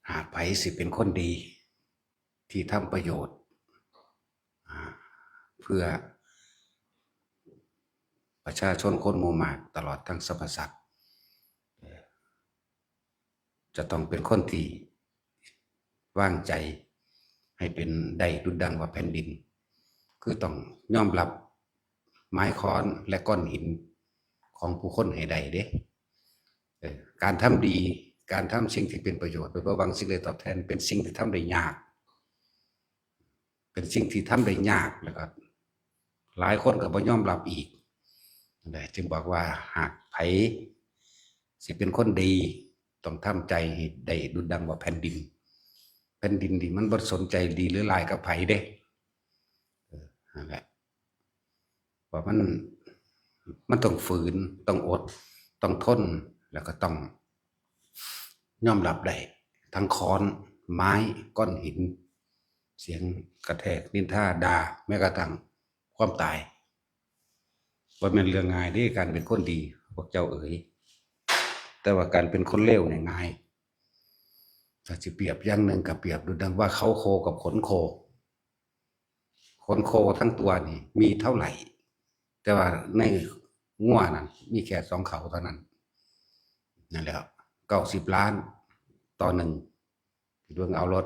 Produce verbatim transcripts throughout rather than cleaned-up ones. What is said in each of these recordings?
หากไผสิเป็นคนดีที่ทำประโยชน์ อ่า เพื่อประชาชนคนหมู่มาก ตลอดทั้งสรรพสัตว์ เอ่อ จะต้องเป็นคนที่วางใจให้เป็นได้ดุจดังว่าแผ่นดิน คือต้องยอมรับไม้ค้อนและก้อนหินของผู้คนให้ได้เด้ เอ่อ การทำดี การทำสิ่งที่เป็นประโยชน์ โดยบ่หวังสิ่งใดตอบแทน เป็นสิ่งที่ทำได้ยาก เป็นสิ่งที่ทำได้ยาก แล้วก็หลายคนก็บ่ยอมรับอีก นั่นแหละ จึงบอกว่าหากไผสิเป็นคนดี ต้องทำใจให้ได้ดุจดังว่าแผ่นดิน แผ่นดินนี่มันบ่สนใจดีหรือร้ายกับไผเด้ เออ นั่นแหละ ว่ามัน มันต้องฝืน ต้องอด ต้องทน แล้วก็ต้องยอมรับได้ ทั้งค้อน ไม้ ก้อนหิน เสียงกระแทก นินทา ด่า แม้กระทั่งความตาย บ่แม่นเรื่องง่ายเด้ การเป็นคนดี พวกเจ้าเอ๋ย แต่ว่าการเป็นคนเลวเนี่ยง่าย ถ้าสิเปรียบอย่างหนึ่งก็เปรียบดูดังว่าเขาโคกับขนโค ขนโคทั้งตัวนี่มีเท่าไหร่ แต่ว่าในงัวนั่นมีแค่สองเขาเท่านั้น นั่นแหละ เก้าสิบล้านต่อหนึ่ง คิดเบิ่งเอาโลด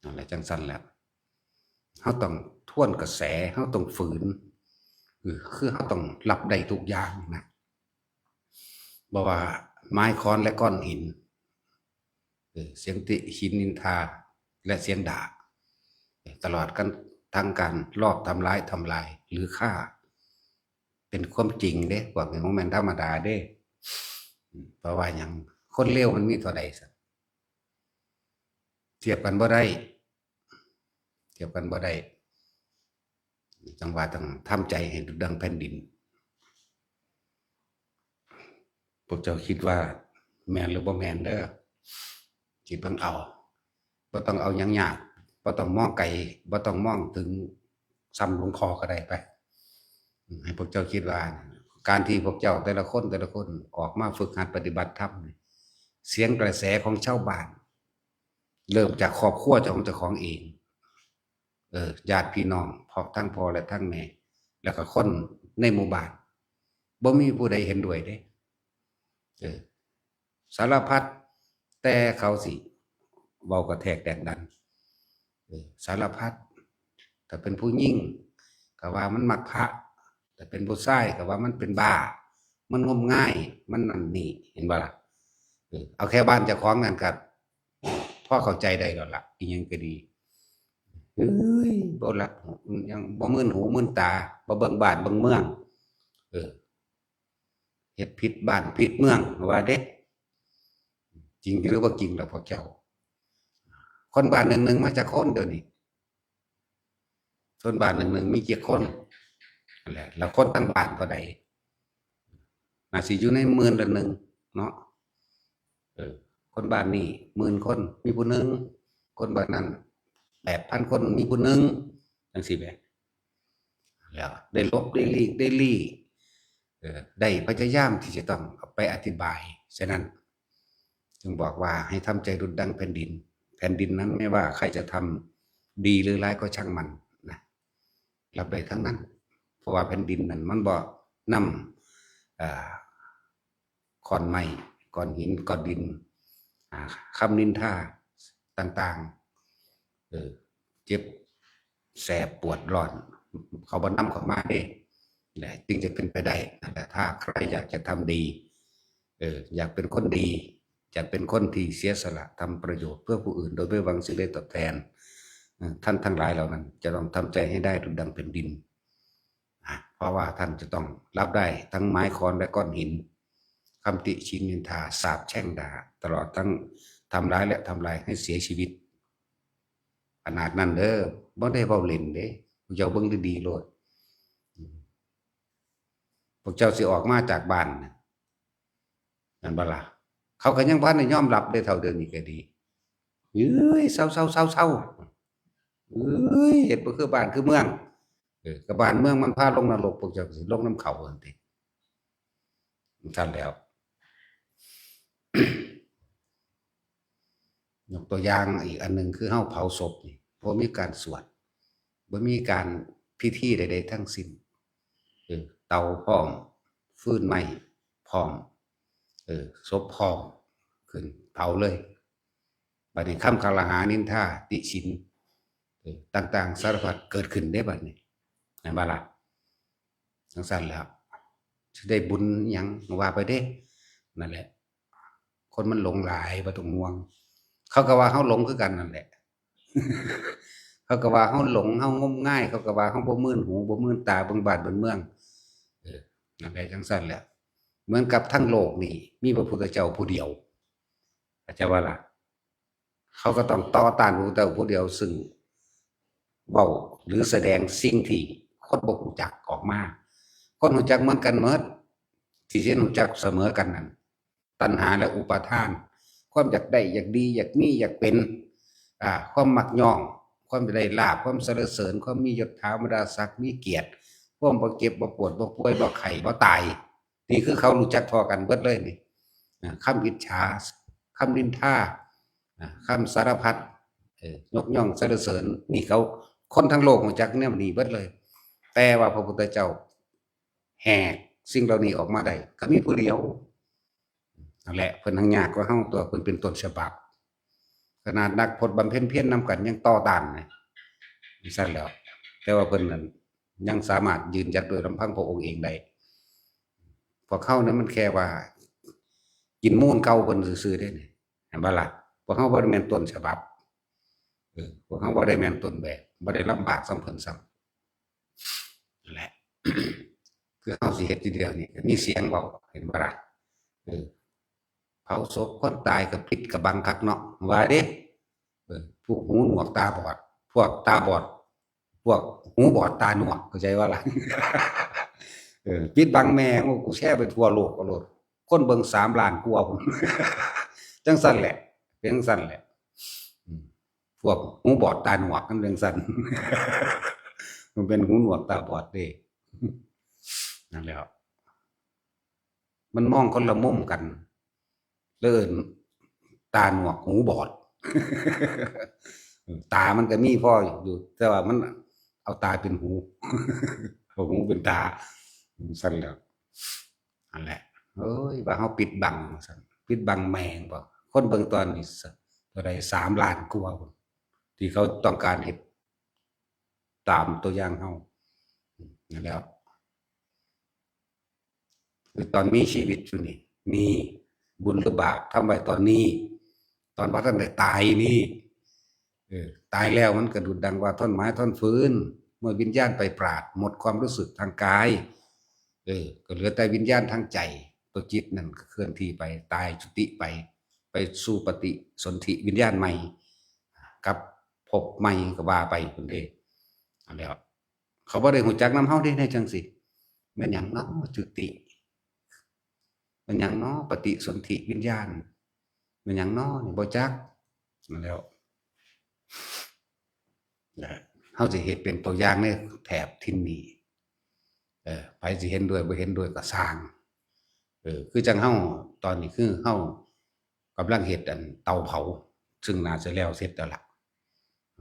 นั่นแหละ จังซั่นแหละ เฮาต้องทวนกระแส เฮาต้องฝืน คือ คือเฮาต้องรับได้ทุกอย่างนะ บ่ว่าไม้ค้อนและก้อนหิน เออ เสียงติหินนินทา และเสียงด่า ตลอดกันทั้งการลอบทำร้าย ทำลาย หรือฆ่า เป็นความจริงเด้ พวกนี้บ่แม่นธรรมดาเด้ อืม เพราะว่าหยัง คนเลวมันมีเท่าใดซะ เทียบกันบ่ได้ เทียบกันบ่ได้ จังว่าต้องทำใจให้ดุจดังแผ่นดิน พวกเจ้าคิดว่าแม่นหรือบ่แม่นเด้อ คิดเบิ่งเอา บ่ต้องเอาหยังยาก บ่ต้องมองไกล บ่ต้องมองถึงส่ำหลวงพ่อก็ได้ไป อืม ให้พวกเจ้าคิดว่า การที่พวกเจ้าแต่ละคนแต่ละคนออกมาฝึกหัดปฏิบัติธรรมนี่ เสียงกระแสของชาวบ้าน เริ่มจากครอบครัวของเจ้าของเอง เออ ญาติพี่น้อง พ่อ ทั้งพ่อและทั้งแม่ แล้วก็คนในหมู่บ้าน บ่มีผู้ใดเห็นด้วยเด้ เออ สารพัด แต่เขาสิเว้ากระแทกแดกดัน เออ สารพัด ถ้าเป็นผู้หญิงก็ว่ามันมักพระ ถ้าเป็นผู้ชายก็ว่ามันเป็นบ้า มันงมงาย มันนั่นนี่ เห็นบ่ล่ะ เออ เอาแค่บ้านเจ้าของนั่นก็พอเข้าใจได้แล้วล่ะ อีหยังก็ดี เอ้ย บ่ละ ยังบ่มื่นหูมื่นตา บ่เบิ่งบ้านเบิ่งเมือง เออ เฮ็ดผิดบ้านผิดเมือง ว่าเด้ จริงหรือบ่จริงล่ะพวกเจ้า คนบ้านหนึ่งหนึ่งมาจักคนเดี๋ยวนี้ คนบ้านหนึ่งหนึ่งมีจักคน นั่นแหละ แล้วคนทั้งบ้านเท่าใด น่าสิอยู่ในหมื่นละหนึ่งเนาะ เออ คนบ้านนี้หมื่นคน มีผู้หนึ่ง คนบ้านนั้นแปดพันคน มีผู้หนึ่ง จังซี้แหม แล้วได้หลบได้หลีกได้ลี้ เออ ได้พยายามที่จะต้องเอาไปอธิบาย ฉะนั้น จึงบอกว่าให้ทำใจดุจดังแผ่นดิน แผ่นดินนั้นไม่ว่าใครจะทำดีหรือร้ายก็ช่างมันนะ รับได้ทั้งนั้น เพราะว่าแผ่นดินนั้นมันบ่นำ เอ่อ ก้อนไม้ ก้อนหิน ก้อนดิน อ่า คำนินทาต่างๆ เออ เจ็บแสบปวดร้อน เขาบ่นำเข้ามาเด้ แหละ จึงจะเป็นไปได้ นั่นแหละ ถ้าใครอยากจะทำดี เออ อยากเป็นคนดี อยากเป็นคนที่เสียสละทำประโยชน์เพื่อผู้อื่น โดยไม่หวังสิ่งใดตอบแทน เออ ท่านทั้งหลายเหล่านั้นจะต้องทำใจให้ได้ดุจดังแผ่นดิน อ่ะ เพราะว่าท่านจะต้องรับได้ทั้งไม้ค้อนและก้อนหิน คำติชินนินทา สาปแช่งด่า ตลอดทั้งทำร้ายและทำลายให้เสียชีวิต ขนาดนั้นเด้อ บ่ได้เว้าเล่นเด้ พวกเจ้าเบิ่งดีๆโลด อืม พวกเจ้าสิออกมาจากบ้านน่ะ นั่นบ่ล่ะ เขาก็ยังบ่ทันได้ยอมรับเด้ เท่าเดี๋ยวนี้ก็ดี เอ้ย เซาๆๆๆ เอ้ย เฮ็ดบ่คือบ้านคือเมือง เออ ก็บ้านเมืองมันพาลงนรก พวกเจ้าก็สิลงนำเขาหั่นติ ซั่นแหล้ว ตัวอย่างอีกอันหนึ่งคือเฮาเผาศพนี่บ่มีการสวด บ่มีการพิธีใดๆทั้งสิ้น เออ เตาพร้อม ฟืนไม้พร้อม เออ ศพพร้อม ขึ้นเผาเลย บัดนี้คำกล่าวหานินทาติฉิน เออ ต่างๆสารพัดเกิดขึ้นได้บัดนี้ แม่นบ่ล่ะ? จั่งซั้นแหล้ว สิได้บุญหยังว่าไปเด้ นั่นแหละ คนมันหลงหลาย บ่ต้องห่วง เขาก็ว่าเฮาหลงคือกันนั่นแหละ เขาก็ว่าเฮาหลง เฮางมงาย เขาก็ว่าเฮาบ่มื่นหู บ่มื่นตา เบิ่งบ้านเบิ่งเมือง เออ นั่นแหละ จั่งซั้นแหละ เหมือนกับทั้งโลกนี่ มีพระพุทธเจ้าผู้เดียว เข้าใจบ่ล่ะ? เขาก็ต้องต่อต้านพระพุทธเจ้าผู้เดียว ซึ่งเว้าหรือแสดงสิ่งที่คนบ่รู้จักออกมา คนรู้จักเหมือนกันหมด ที่สิรู้จักเสมอกันนั่น ตัณหาและอุปาทาน ความอยากได้ อยากดี อยากมี อยากเป็น อ่า ความมักย้อง ความอยากได้ลาภ ความสรรเสริญ ความมียศถาบรรดาศักดิ์ มีเกียรติ ความบ่เจ็บ บ่ปวด บ่ป่วย บ่ไข้ บ่ตาย นี่คือเขารู้จักเท่ากันเบิดเลยนี่ อ่า คำอิจฉา คำนินทา อ่า คำสารพัด เออ ยกย่องสรรเสริญ นี่เขา คนทั้งโลกรู้จักแนวนี้เบิดเลย แต่ว่าพระพุทธเจ้าแหกสิ่งเหล่านี้ออกมาได้ ก็มีผู้เดียว นั่นแหละ เพิ่นทั้งยากกว่าเฮาตัว เพิ่นเป็นต้นฉบับ ขนาดนักพจน์บำเพ็ญเพียรนำกันยังต่อต้านนะ จั่งซั้นแหล้ว แต่ว่าเพิ่นนั่นยังสามารถยืนหยัดโดยลำพังพระองค์เองได้ พวกเฮานี่มันแค่ว่ากินมูลเก่าเพิ่นซื่อๆเด้นี่ เห็นบ่ล่ะ? พวกเฮาบ่ได้แม่นต้นฉบับ เออ พวกเฮาบ่ได้แม่นต้นแบบ บ่ได้ลำบากส่ำเพิ่นซ้ำ นั่นแหละ คือเฮาสิเฮ็ดทีเดียวนี่ มีเสียงเว้า เห็นบ่ล่ะ? เออ เผาศพคนตายก็ผิดกะบังคักเนาะ ว่าเด้ เออ พวกหูหนวกตาบอด พวกตาบอด พวกหูบอดตาหนวก เข้าใจบ่ล่ะ? เออ ปิดบังแม่ง โอ้ กูแชร์ไปทั่วโลกก็โลด คนเบิ่งสามล้านกว่าพุ้น จั่งซั้นแหละ เป็นจั่งซั้นแหละ อืม พวกหูบอดตาหนวกมันเป็นจั่งซั้น มันเป็นหูหนวกตาบอดเด้ นั่นแหละ มันมองคนละมุมกัน เลยเอิ้นตาหนวกหูบอด ตามันก็มีพออยู่ แต่ว่ามันเอาตาเป็นหู เอาหูเป็นตา จั่งซั้นแหละ นั่นแหละ เอ้ย ว่าเฮาปิดบัง ว่าซั่น ปิดบังแม่งบ่ คนเบิ่งตอนนี้ เท่าใด สามล้านกว่าพุ้น ที่เขาต้องการเฮ็ดตามตัวอย่างเฮา นั่นแหละ คือตอนมีชีวิตอยู่นี่ นี่บุญหรือบาปทำไว้ตอนนี้ ตอนบ่ทันได้ตายนี่ เออ ตายแล้วมันก็ดุจดังว่าท่อนไม้ท่อนฟืน เมื่อวิญญาณไปปราด หมดความรู้สึกทางกาย เออ ก็เหลือแต่วิญญาณทางใจ ตัวจิตนั่นก็เคลื่อนที่ไป ตายจุติไป ไปสู่ปฏิสนธิวิญญาณใหม่ กับภพใหม่ก็ว่าไปพุ้นเด้ นั่นแหละ เขาบ่ได้รู้จักนำเฮาเด้ ในจั่งซี้ แม่นหยังน้อจุติ แม่นหยังน้อปฏิสนธิวิญญาณ แม่นหยังน้อนี่บ่จัก นั่นแหละ นะ เฮาสิเฮ็ดเป็นตัวอย่างในแถบถิ่นนี้ เออ ไผสิเห็นด้วยบ่เห็นด้วยก็ซ่าง เออ คือจั่งเฮา ตอนนี้คือเฮากำลังเฮ็ดอันเตาเผา ซึ่งน่าจะแล้วเสร็จแล้วล่ะ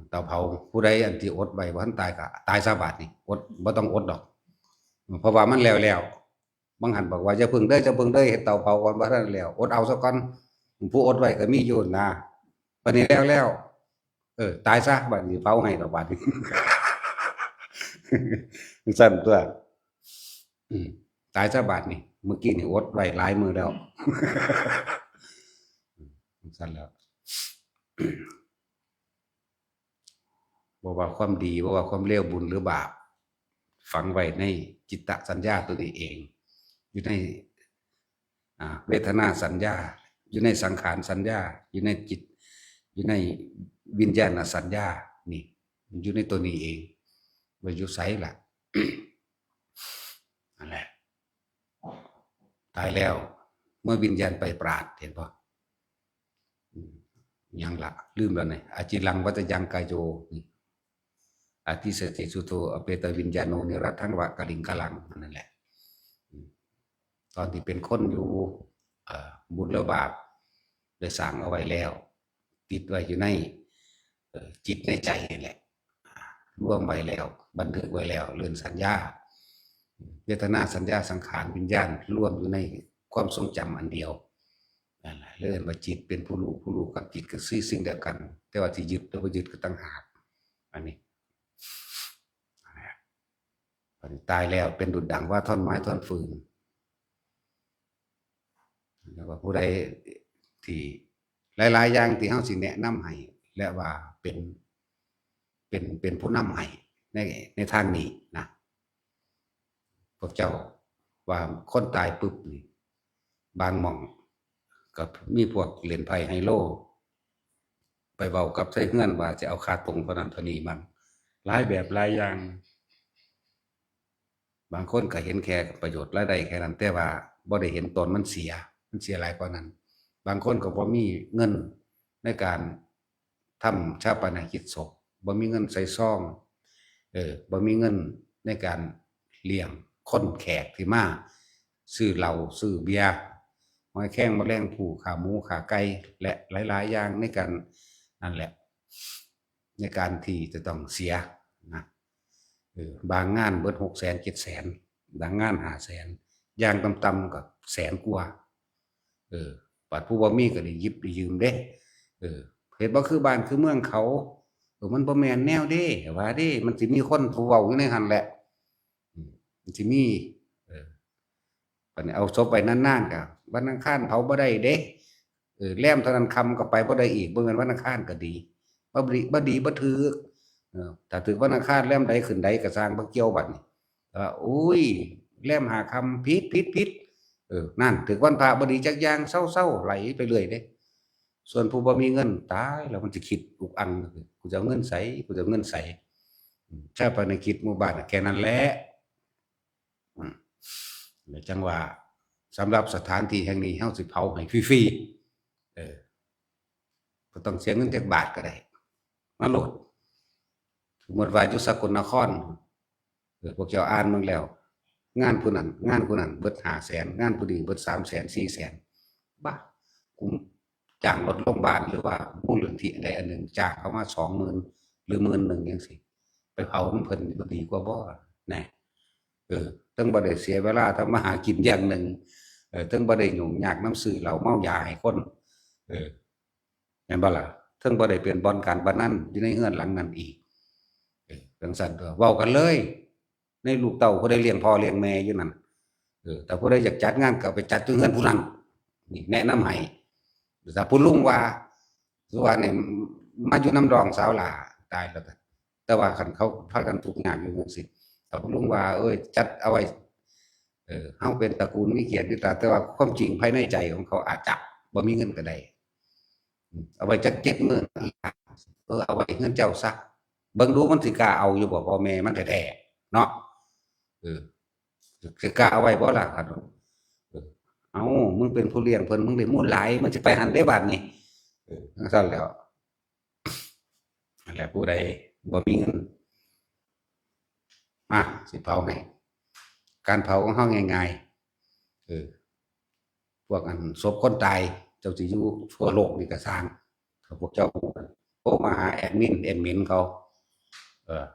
เตาเผา ผู้ใดอันที่อดไว้บ่ทันตายก็ตายซะบาดนี้ อด บ่ต้องอดดอก เพราะว่ามันแล้วแล้ว บางหั้นบอกว่า "อย่าเพิ่งเด้อ อย่าเพิ่งเด้อ เฮ็ดเตาเผาก่อน บ่ทันแล้ว อดเอาซะก่อน" ผู้อดไว้ก็มีอยู่นะ บัดนี้แล้วแล้ว เออ ตายซะ บัดนี้เผาให้ดอกบัดนี้ จั่งซั้นตัว อืม ตายซะบาดนี้ เมื่อกี้นี่อดไว้หลายมื้อแล้ว จั่งซั้นแล้ว บ่ว่าความดี บ่ว่าความเลว บุญหรือบาป ฝังไว้ในจิตตสัญญาตัวนี้เอง อยู่ใน อ่า เวทนาสัญญา อยู่ในสังขารสัญญา อยู่ในจิต อยู่ในวิญญาณสัญญา นี่ มันอยู่ในตัวนี้เอง ว่าอยู่ไสล่ะ นั่นแหละ ตายแล้ว เมื่อวิญญาณไปปราด เห็นบ่? อืม หยังล่ะ ลืมแล้วนี่ อาจิรังวัตยังกายโย นี่ อติสสติสุโท อเปตวิญญาโน นิรัตถังวะกลิงกลัง อันนั้นแหละ อืม ตอนที่เป็นคนอยู่ เอ่อ บุญและบาปได้สร้างเอาไว้แล้ว จิตไว้อยู่ใน เอ่อ จิตในใจนี่แหละ รวมไว้แล้ว บันทึกไว้แล้ว เรื่องสัญญา เวทนา สัญญา สังขาร วิญญาณ รวมอยู่ในความทรงจำอันเดียว นั่นแหละ เรียกว่าจิตเป็นผู้รู้ ผู้รู้กับจิตก็คือสิ่งเดียวกัน แต่ว่าที่ยึดหรือบ่ยึดก็ต่างหาก อันนี้ อันนี้ตายแล้วเป็นดุจดังว่าท่อนไม้ท่อนฟืน แล้วว่าผู้ใดที่หลายๆอย่างที่เฮาสิแนะนำให้ และว่าเป็น เป็น เป็นผู้นำให้ใน ในทางนี้นะ พวกเจ้าว่าคนตายปุ๊บนี่ บางหม่องก็มีพวกเล่นไพ่ไฮโล ไปเว้ากับไทเฮือนว่าจะเอาค่าตรงเท่านั้นเท่านี้มัน หลายแบบหลายอย่าง บางคนก็เห็นแค่ประโยชน์รายได้แค่นั้น แต่ว่าบ่ได้เห็นตนมันเสีย มันเสียหลายกว่านั้น บางคนก็บ่มีเงินในการทำฌาปนกิจศพ บ่มีเงินใส่ซอง เออ บ่มีเงินในการเลี้ยงคนแขกที่มา ซื้อเหล้า ซื้อเบียร์ หอยแครง มะแรงภู่ ขาหมู ขาไก่ และหลายๆอย่างในการ นั่นแหละ ในการที่จะต้องเสียนะ เออ บางงานเบิดหกแสน เจ็ดแสน บางงานห้าแสน อย่างต่ำๆก็แสนกว่า เออ บัดผู้บ่มีก็ได้หยิบได้ยืมเด้ เออ เฮ็ดบ่คือบ้านคือเมืองเขา เออ มันบ่แม่นแนวเด้ ว่าเด้ มันสิมีคนผู้เว้าอยู่ในหั่นแหละ อืม มันสิมี เออ บัดนี้เอาศพไว้นานๆก็วันอังคารเผาบ่ได้เด้ เออ แรมเท่านั้นค่ำก็ไปบ่ได้อีก บ่แม่นวันอังคารก็ดี บ่ดี บ่ดี บ่ถืก เออ ถ้าถืกวันอังคารแรมใดขึ้นใดก็ซ่าง บ่เกี่ยวบัดนี้ ว่า อุ้ย แรมห้าค่ำ ผิด ผิด ผิด เออ นั่น ถืกวันพระบ่ดีจักอย่าง เซาๆ ไหลไปเรื่อยเด้ ส่วนผู้บ่มีเงิน ตายแล้วมันสิคิดอุกอัง กูจะเอาเงินไส กูจะเอาเงินไส อืม ฌาปนกิจหมู่บ้านน่ะแค่นั้นแหละ อืม แล้วจั่งว่า สำหรับสถานที่แห่งนี้ เฮาสิเผาให้ฟรีๆ เออ บ่ต้องเสียเงินจักบาทก็ได้ มาโลด สมมุติว่าอยู่สกลนคร เออ พวกเจ้าอ่านเบิ่งแล้ว งานผู้นั้น งานผู้นั้นเบิดห้าแสน งานผู้นี้เบิดสามแสน สี่แสน บ้า กูจ้างรถโรงพยาบาล หรือว่ามูลนิธิใดอันหนึ่ง จ้างเขามาสองหมื่น หรือหมื่นหนึ่งจั่งซี้ ไปเผานำเพิ่นบ่ดีกว่าบ่ นะ เออ เทิงบ่ได้เสียเวลาทำมาหากินอย่างหนึ่ง เออ เทิงบ่ได้ยุ่งยากนำซื้อเหล้าเมายาให้คน เออ แม่นบ่ล่ะ เทิงบ่ได้เป็นบ่อนการพนันอยู่ในเฮือนหลังนั้นอีก เออ จั่งซั้นตัว เว้ากันเลย ในลูกเต้าผู้ใดเลี้ยงพ่อเลี้ยงแม่อยู่นั่น เออ ถ้าผู้ใดอยากจัดงานก็ไปจัดอยู่เฮือนผู้นั้น นี่แนะนำให้ ถ้าผู้ลุงว่า คือว่าเนี่ย มาอยู่นำน้องสาวหล้า ตายแล้วก็ แต่ว่าคันเขาพากันทุกข์ยากอยู่จั่งซี้ ถ้าผู้ลุงว่า เอ้ย จัดเอาไว้ เออ เฮาเป็นตระกูลมีเกียรติอยู่ตลาด แต่ว่าความจริงภายในใจของเขาอาจจะบ่มีเงินก็ได้ อืม เอาไว้จักเจ็ดมื้อ เออ เอาไว้เฮือนเจ้าซะ เบิ่งดูมันสิกล้าเอาอยู่บ่ พ่อแม่มันแท้ๆ เนาะ เออ สิกล้าเอาไว้บ่ล่ะ ครับ เออ เอ้า มึงเป็นผู้เลี้ยงเพิ่น มึงได้มูลหลาย มันสิไปหั่นเด้บาดนี้ เออ จั่งซั้นแหล้ว นั่นแหละ ผู้ใดบ่มีเงิน มา สิเผาให้ การเผาของเฮาง่ายๆ เออ พวกอันศพคนตาย เจ้าสิอยู่ทั่วโลกนี่ก็ซ่าง ถ้าพวกเจ้ารู้กัน โทรมาหาแอดมิน แอดมินเขา เออ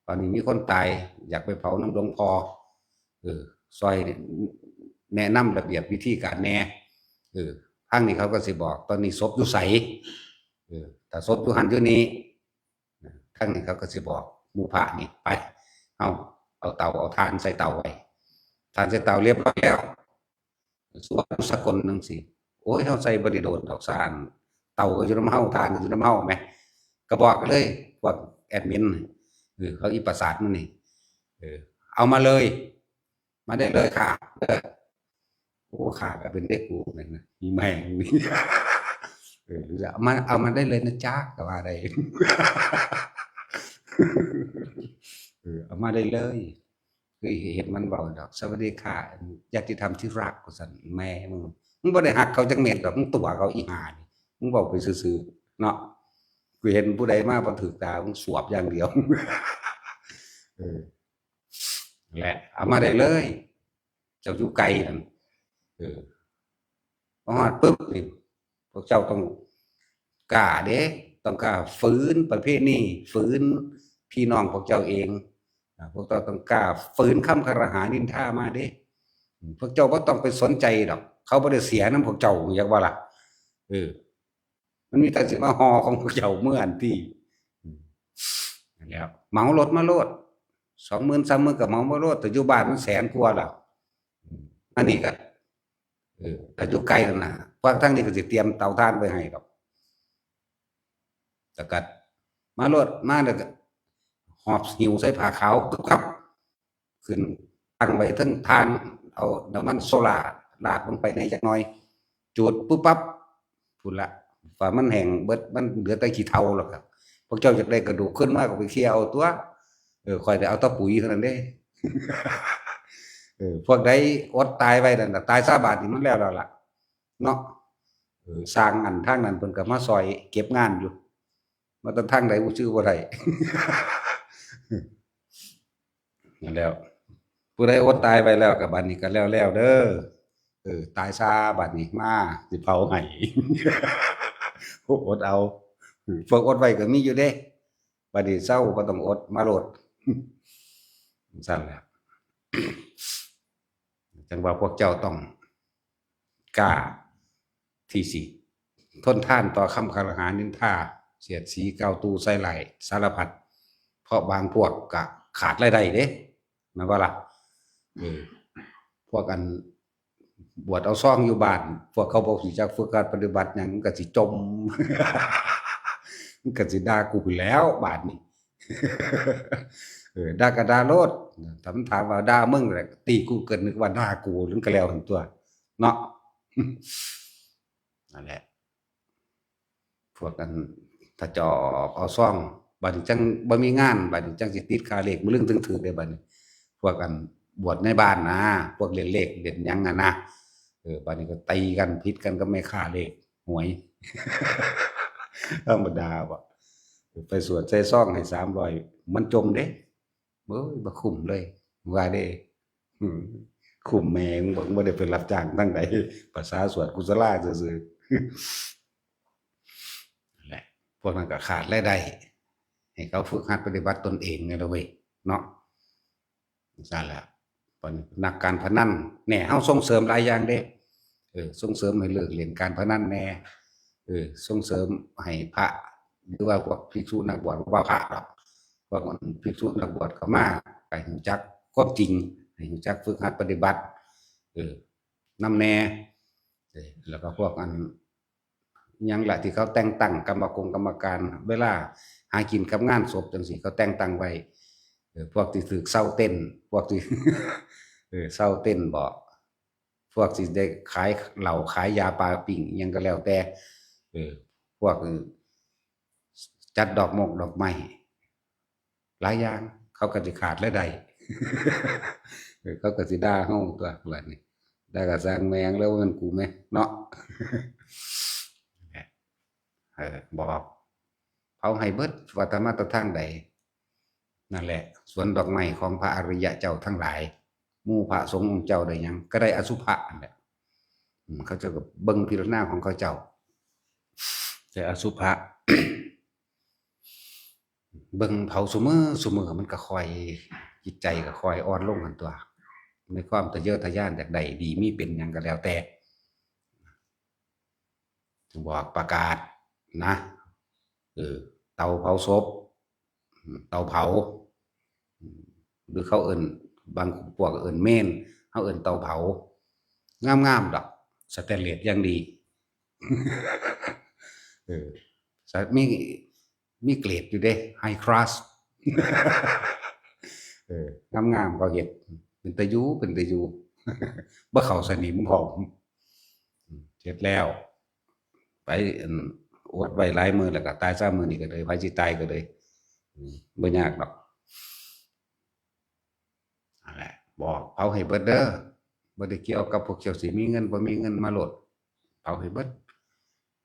ตอนนี้มีคนตาย อยากไปเผานำหลวงพ่อ เออ ซ่อยแนะนำระเบียบวิธีการแหน่ เออ ทางนี้เขาก็สิบอก ตอนนี้ศพอยู่ไส เออ ถ้าศพอยู่หั่นอยู่นี่ ทางนี้เขาก็สิบอก หมู่พระนี่ ไป เอา เอาเตา เอาถ่านใส่เตาไว้ ถ่านใส่เตาเรียบร้อยแล้ว ส่วนสกลจั่งซี้ โอ้ย เฮาใส่บ่ได้โดนดอก ซ่าน เตาก็อยู่นำเฮา ถ่านก็อยู่นำเฮาแหม ก็บอกเลย พวกแอดมิน เออ เขาอีประสาทมันนี่ เออ เอามาเลย มาได้เลยค่ะ เออ โอ้ ค่ะ ก็เป็นเด็กกูนั่นนะ อีแม่งนี่ เออ เอามา เอามาได้เลยนะจ๊ะ ก็ว่าได้ เออ เอามาได้เลย คือเห็นมันเว้าดอก "สวัสดีค่ะ ญาติธรรมที่รัก" ว่าซั่น แม่มึง มึงบ่ได้ฮักเขาจักเม็ดดอก มึงตั๋วเขาอีห่านี่ มึงเว้าไปซื่อๆ เนาะ กูเห็นผู้ใดมาบ่ถืกตา มึงสวบอย่างเดียว เออ แหละ เอามาได้เลย เจ้าอยู่ไกลนั่น เออ พอฮอดปุ๊บนี่ พวกเจ้าต้อง กล้าเด้ ต้องกล้าฝืนประเพณี ฝืนพี่น้องพวกเจ้าเอง อ่า พวกเจ้าต้องกล้าฝืนคำคารหานินทามาเด้ อืม พวกเจ้าบ่ต้องไปสนใจดอก เขาบ่ได้เสียนำพวกเจ้า อยากว่าล่ะ เออ มันมีแต่สิมาห่อของพวกเจ้าเมืออันตี้ อืม นั่นแหล้ว เหมารถมาโลด สองหมื่น สามหมื่น ก็เหมามาโลด แต่อยู่บ้านมันแสนกว่าแล้ว อืม อันนี้ก็ เออ ก็อยู่ไกลนั่นน่ะ พวกทางนี้ก็สิเตรียมเตาถ่านไว้ให้ดอก แล้วก็มาโลด มาแล้วก็หอบหิ้วใส่ผ้าขาว ตุ๊บตับ ขึ้นตั้งไว้เทิงถ่าน เอาน้ำมันโซล่าราดลงไปในจักหน่อย จูดปุ๊บปั๊บ พุ้นละ ว่ามันแห้งเบิด มันเหลือแต่ขี้เถ้าแล้วครับ พวกเจ้าอยากได้กระดูกขึ้นมาก็ไปเคี่ยวเอาตัว เออ ข้อยได้เอาแต่ปุ๋ยเท่านั้นเด้ เออ พวกใดอดตายไว้นั่นน่ะ ตายซาบาดนี่มันแล้วแล้วล่ะ เนาะ เออ สร้างอันทางนั้นเพิ่นก็มาซอยเก็บงานอยู่ มาแต่ทางใดบ่ชื่อบ่ได้ นั่นแหล้ว ผู้ใดอดตายไปแล้วก็บัดนี้ก็แล้วแล้วเด้อ เออ ตายซาบัดนี้ มาสิเผาให้ อดเอา พวกอดไว้ก็มีอยู่เด้ บัดนี้เซาบ่ต้องอด มาโลด ซั่นแหละ จั่งว่าพวกเจ้าต้องกล้าที่สิทนทานต่อคำคารหานินทา เสียดสีกล่าวตู่ใส่ร้ายสารพัด เพราะบางพวกก็ขาดรายได้เด้ แม่นบ่ล่ะ เออ พวกอันบวชเอาซองอยู่บ้าน พวกเขาบ่รู้จักฝึกหัดปฏิบัติหยัง มันก็สิจ่ม มันก็สิด่ากูพู้นแหล้วบาดนี้ เออ ด่าก็ด่าโลด ถ้ามันถามว่าด่ามึงแหละ ตีกูก็นึกว่าด่ากู มันก็แล้วหั่นตั๊ว เนาะ นั่นแหละ พวกอันถ้าเจ้าออกเอาซอง บัดนี้จั่งบ่มีงาน บัดนี้จั่งสิติดค่าเลข มื้อลึงถึงถืกเด้บัดนี้ พวกอันบวชในบ้านนะ พวกเล่นเลขเล่นหยังอะนะ เออ บัดนี้ก็ตีกัน ผิดกันกับแม่ค้าเลขหวย ธรรมดาบ่ ไปสวดใส่ซองให้สามร้อย มันจ่มเด้ เอ้ย บ่คุ้มเลย ว่าเด้ อืม คุ้มแม่ง บ่ บ่ได้ไปรับจ้างทางใด ภาษาสวดกุศลาซื่อๆ นั่นแหละ พวกนั้นก็ขาดรายได้ ให้เขาฝึกหัดปฏิบัติตนเองนี่ล่ะเว้ย เนาะ ซั่นล่ะ บัดนี้นักการพนัน แหน่ เฮาส่งเสริมหลายอย่างเด้ เออ ส่งเสริมให้เลิกเล่นการพนันแหน่ เออ ส่งเสริมให้พระ หรือว่าพวกภิกษุนักบวช บ่ว่าพระดอก พวกภิกษุนักบวชเข้ามา ให้รู้จักความจริง ให้รู้จักฝึกหัดปฏิบัติ เออ นำแหน่ เออ แล้วก็พวกอัน หยังล่ะที่เขาแต่งตั้งกรรมกงกรรมการ เวลาหากินกับงานศพจั่งซี้ เขาแต่งตั้งไว้ เออ พวกที่ถืกเซาเต้น พวกที่ เออ เซาเต้นบ่ พวกที่ได้ขายเหล้าขายยาปาปิ้งอิหยังก็แล้วแต่ เออ พวก เออ จัดดอกมงดอกไม้ หลายอย่าง เขาก็สิขาดรายได้ เออ เขาก็สิด่าเฮาตั๊วบัดนี้ ด่าก็ซ่างแม่งแล้ว ว่ามันกูแม่เนาะ เออ บอก เผาให้เบิด ว่าแต่มาแต่ทางใด นั่นแหละ สวนดอกไม้ของพระอริยะเจ้าทั้งหลาย หมู่พระสงฆ์องค์เจ้าได้หยัง ก็ได้อสุภะนั่นแหละ อืม เขาเจ้าก็เบิ่งพิจารณาของเขาเจ้า แต่อสุภะ เบิ่งเผาซุมื้อซุมื้อ มันก็ค่อย จิตใจก็ค่อยอ่อนลงหั่นตั๊ว ในความทะเยอทะยานอยากได้ดีมีเป็นหยังก็แล้วแต่ บอกประกาศนะ เออ เตาเผาศพ อืม เตาเผา อืม หรือเขาเอิ้น บางพวกเอิ้นเมน เฮาเอิ้นเตาเผา งามๆดอก สแตนเลสอย่างดี เออ สะ- มี มีเกรดอยู่เด้ ไฮคลาส เออ งามๆเขาเฮ็ด เป็นตาอยู่ เป็นตาอยู่ บ่เข้าสนิมพร้อม อืม เฮ็ดแล้ว ไป อัน อดไว้หลายมื้อแล้วก็ตายซะมื้อนี้ก็เลย ไผสิตายก็เลย อืม บ่ยากดอก นั่นแหละ บอกเผาให้เบิดเด้อ บ่ได้เกี่ยวกับพวกเจ้าสิมีเงินบ่มีเงินมาโลด เผาให้เบิด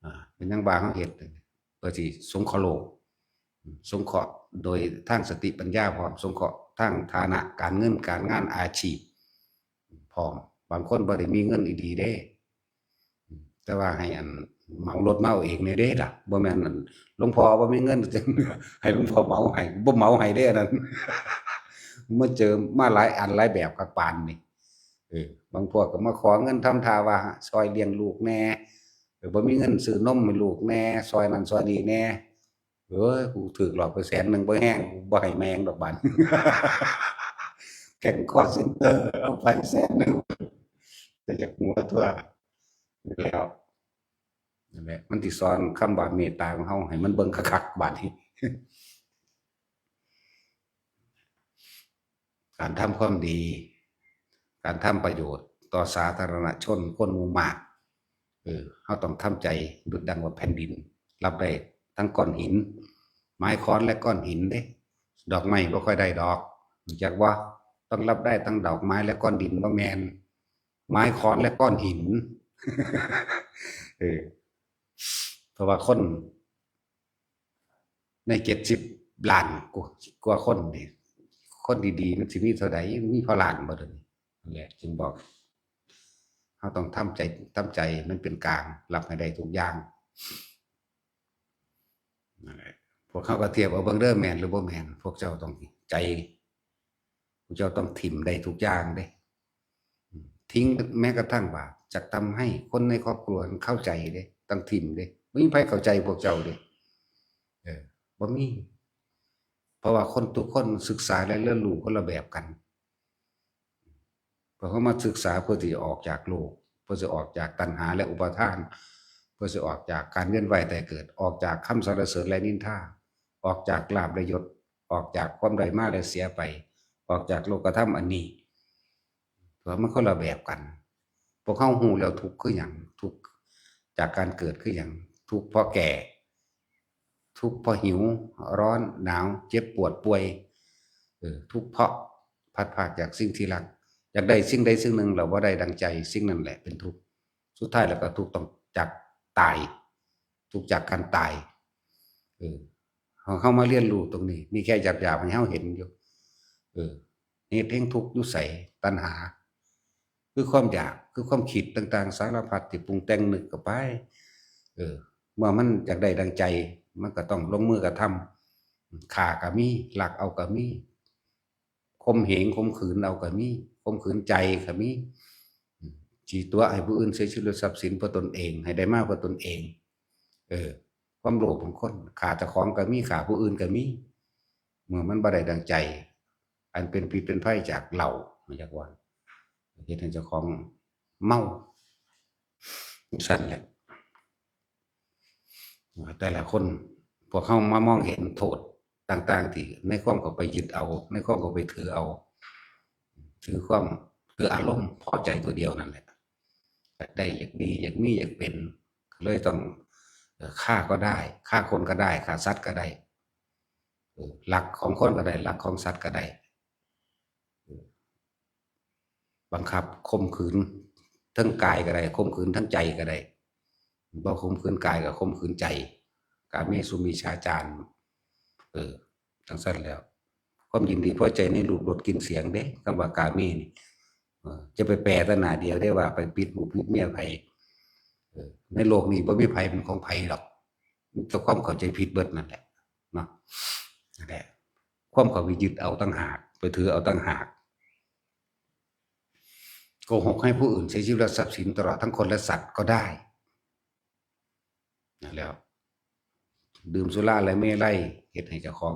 อ่า เป็นหยังว่าเฮาเฮ็ด เพื่อสิสงเคราะห์โลก สงเคราะห์โดยทางสติปัญญาพร้อม สงเคราะห์ทางฐานะการเงินการงานอาชีพพร้อม บางคนบ่ได้มีเงินอีหลีเด้ แต่ว่าให้อัน เหมารถมาเอาเองเนี่ยเด้ล่ะ บ่แม่นนั่น หลวงพ่อบ่มีเงินจังให้หลวงพ่อเหมาให้ บ่เหมาให้เด้อันนั้น มาเจอมาหลายอันหลายแบบคักปานนี่ เออ บางพวกก็มาขอเงินทำท่าว่าซอยเลี้ยงลูกแน่ เออ บ่มีเงินซื้อนมให้ลูกแน่ ซอยนั่นซอยนี่แน่ เอ้ย กูถืกหลอกไปแสนหนึ่ง บ่แห้ง กูบ่ให้แม่งดอกบาด แก๊งคอลเซ็นเตอร์ เอาไปแสนหนึ่ง แต่จากหัวตัวแล้ว นั่นแหละ มันสิสอนคำว่าเมตตาของเฮาให้มันเบิ่งคักๆ บาดนี้ การทำความดี การทำประโยชน์ต่อสาธารณชน คนหมู่มาก เออ เฮาต้องทำใจดุจดังว่าแผ่นดิน รับได้ทั้งก้อนหิน ไม้ค้อนและก้อนหินเด้ ดอกไม้บ่ค่อยได้ดอก รู้จักบ่ ต้องรับได้ทั้งดอกไม้และก้อนดิน บ่แม่น ไม้ค้อนและก้อนหิน เออ เพราะว่าคนในเจ็ดสิบล้านกว่ากว่าคนนี่ คนดีๆ มันสิมีเท่าใด มีพอล้านบ่เดี๋ยวนี้ นั่นแหละ จึงบอก เฮาต้องทำใจ ทำใจมันเป็นกลาง รับให้ได้ทุกอย่าง นั่นแหละ พวกเขาก็เทียบเอาเบิ่งเด้อ แม่นหรือบ่แม่น พวกเจ้าต้องใจ พวกเจ้าต้องถิ่มได้ทุกอย่างเด้ ทิ้งแม้กระทั่งว่าจะทำให้คนในครอบครัวเข้าใจเด้ ต้องถิ่มเด้ บ่มีไผเข้าใจพวกเจ้าเด้ เออ บ่มี เพราะว่าคนทุกคนศึกษาและเรียนรู้คนละแบบกัน พวกเขามาศึกษาเพื่อที่จะออกจากโลก เพื่อจะออกจากตัณหาและอุปาทาน เพื่อจะออกจากการเวียนว่ายตายเกิด ออกจากคำสรรเสริญและนินทา ออกจากลาภและยศ ออกจากความได้มาและเสียไป ออกจากโลกธรรมอันนี้ เพราะมันคนละแบบกัน พวกเขาฮู้แล้วทุกข์คือหยัง ทุกข์จากการเกิดคือหยัง ทุกข์เพราะแก่ ทุกข์เพราะหิว ร้อน หนาว เจ็บปวดป่วย เออ ทุกข์เพราะพลัดพรากจากสิ่งที่รัก อยากได้สิ่งใดสิ่งหนึ่งแล้วบ่ได้ดังใจ สิ่งนั้นแหละเป็นทุกข์ สุดท้ายแล้วก็ทุกข์ต้องจากตาย ทุกข์จากการตาย เออ เฮา เฮามาเรียนรู้ตรงนี้ มีแค่หยาบๆ ให้เฮาเห็นอยู่ เออ เหตุแห่งทุกข์อยู่ไส ตัณหา คือความอยาก คือความคิดต่างๆ สารพัดที่ปรุงแต่งนึกเข้าไป เออ เมื่อมันอยากได้ดังใจ มันก็ต้องลงมือกระทำ ฆ่าก็มี ลักเอาก็มี ข่มเหงข่มขืนเอาก็มี ข่มขืนใจก็มี อืม สิตั๋วให้ผู้อื่นเสียชีวิตและทรัพย์สินเพื่อตนเอง ให้ได้มาเพื่อตนเอง เออ ความโลภของคน ฆ่าเจ้าของก็มี ฆ่าผู้อื่นก็มี เมื่อมันบ่ได้ดังใจ อันเป็นพิษเป็นภัยจากเหล้า มาจากว่า เฮ็ดให้เจ้าของเมา จั่งซั้นแหละ แต่ละคน พวกเฮามามองเห็นโทษต่างๆ ที่ในความเข้าไปยึดเอา ในความเข้าไปถือเอา ถือความ ถืออารมณ์พอใจตัวเดียวนั่นแหละ อยากได้ อยากดี อยากมี อยากเป็น ก็เลยต้อง เอ่อ ฆ่าก็ได้ ฆ่าคนก็ได้ ฆ่าสัตว์ก็ได้ เออ ลักของคนก็ได้ ลักของสัตว์ก็ได้ เออ บังคับข่มขืนทั้งกายก็ได้ ข่มขืนทั้งใจก็ได้ บ่ข่มขืนกายก็ข่มขืนใจ กาเมสุมิจฉาจาร เออ จั่งซั้นแล้ว ความยินดีพอใจในรูปรสกลิ่นเสียงเด้ คำว่ากาเมนี่ เออ จะไปแปลแต่หน้าเดียวได้ว่าไปปิดลูกปิดเมียไผ เออ ในโลกนี้บ่มีไผเป็นของไผดอก มีแต่ความเข้าใจผิดเบิดนั่นแหละ เนาะ นั่นแหละ ความเข้าไปยึดเอาต่างหาก ไปถือเอาต่างหาก โกหกให้ผู้อื่นเสียชีวิตและทรัพย์สินตลอดทั้งคนและสัตว์ก็ได้ นั่นแหล้ว ดื่มสุราและเมรัย เฮ็ดให้เจ้าของ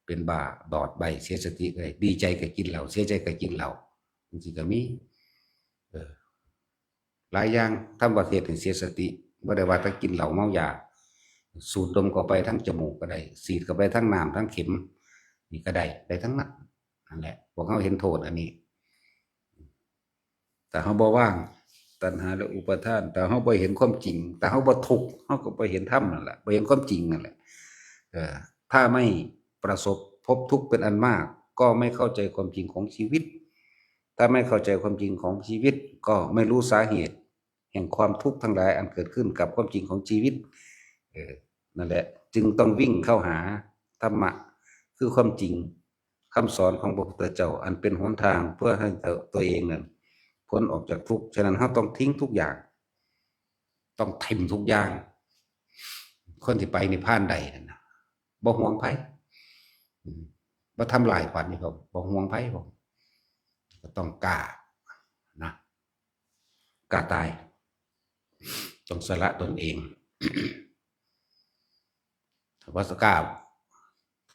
เป็นบ้าบอดใบ้เสียสติก็ได้ ดีใจก็กินเหล้า เสียใจก็กินเหล้า จั่งซี้ก็มี เออ หลายอย่างทำประเทศให้เสียสติ บ่ได้ว่าแต่กินเหล้าเมายา สูดดมเข้าไปทางจมูกก็ได้ ฉีดเข้าไปทางน้ำทางเข็ม นี่ก็ได้ ได้ทั้งนั้น นั่นแหละ พวกเฮาเห็นโทษอันนี้ ถ้าเฮาบ่วางตัณหาและอุปาทาน ถ้าเฮาบ่เห็นความจริง ถ้าเฮาบ่ทุกข์ เฮาก็บ่เห็นธรรมนั่นแหละ บ่เห็นความจริงนั่นแหละ เอ่อ ถ้าไม่ประสบพบทุกข์เป็นอันมาก ก็ไม่เข้าใจความจริงของชีวิต ถ้าไม่เข้าใจความจริงของชีวิต ก็ไม่รู้สาเหตุแห่งความทุกข์ทั้งหลายอันเกิดขึ้นกับความจริงของชีวิต เออ นั่นแหละ จึงต้องวิ่งเข้าหาธรรมะ คือความจริง คำสอนของพระพุทธเจ้า อันเป็นหนทางเพื่อให้ตัว ตัวเองนั้นพ้นออกจากทุกข์ ฉะนั้นเฮาต้องทิ้งทุกอย่าง ต้องถิ่มทุกอย่าง คนที่ไปนิพพานได้นั่นนะ บ่ห่วงไผ อืม บ่ทำลายขวัญนี่เขาบ่ห่วงไผ ผมก็ต้องกล้านะ กล้าตาย ต้องสละตนเอง ถ้าบ่กล้า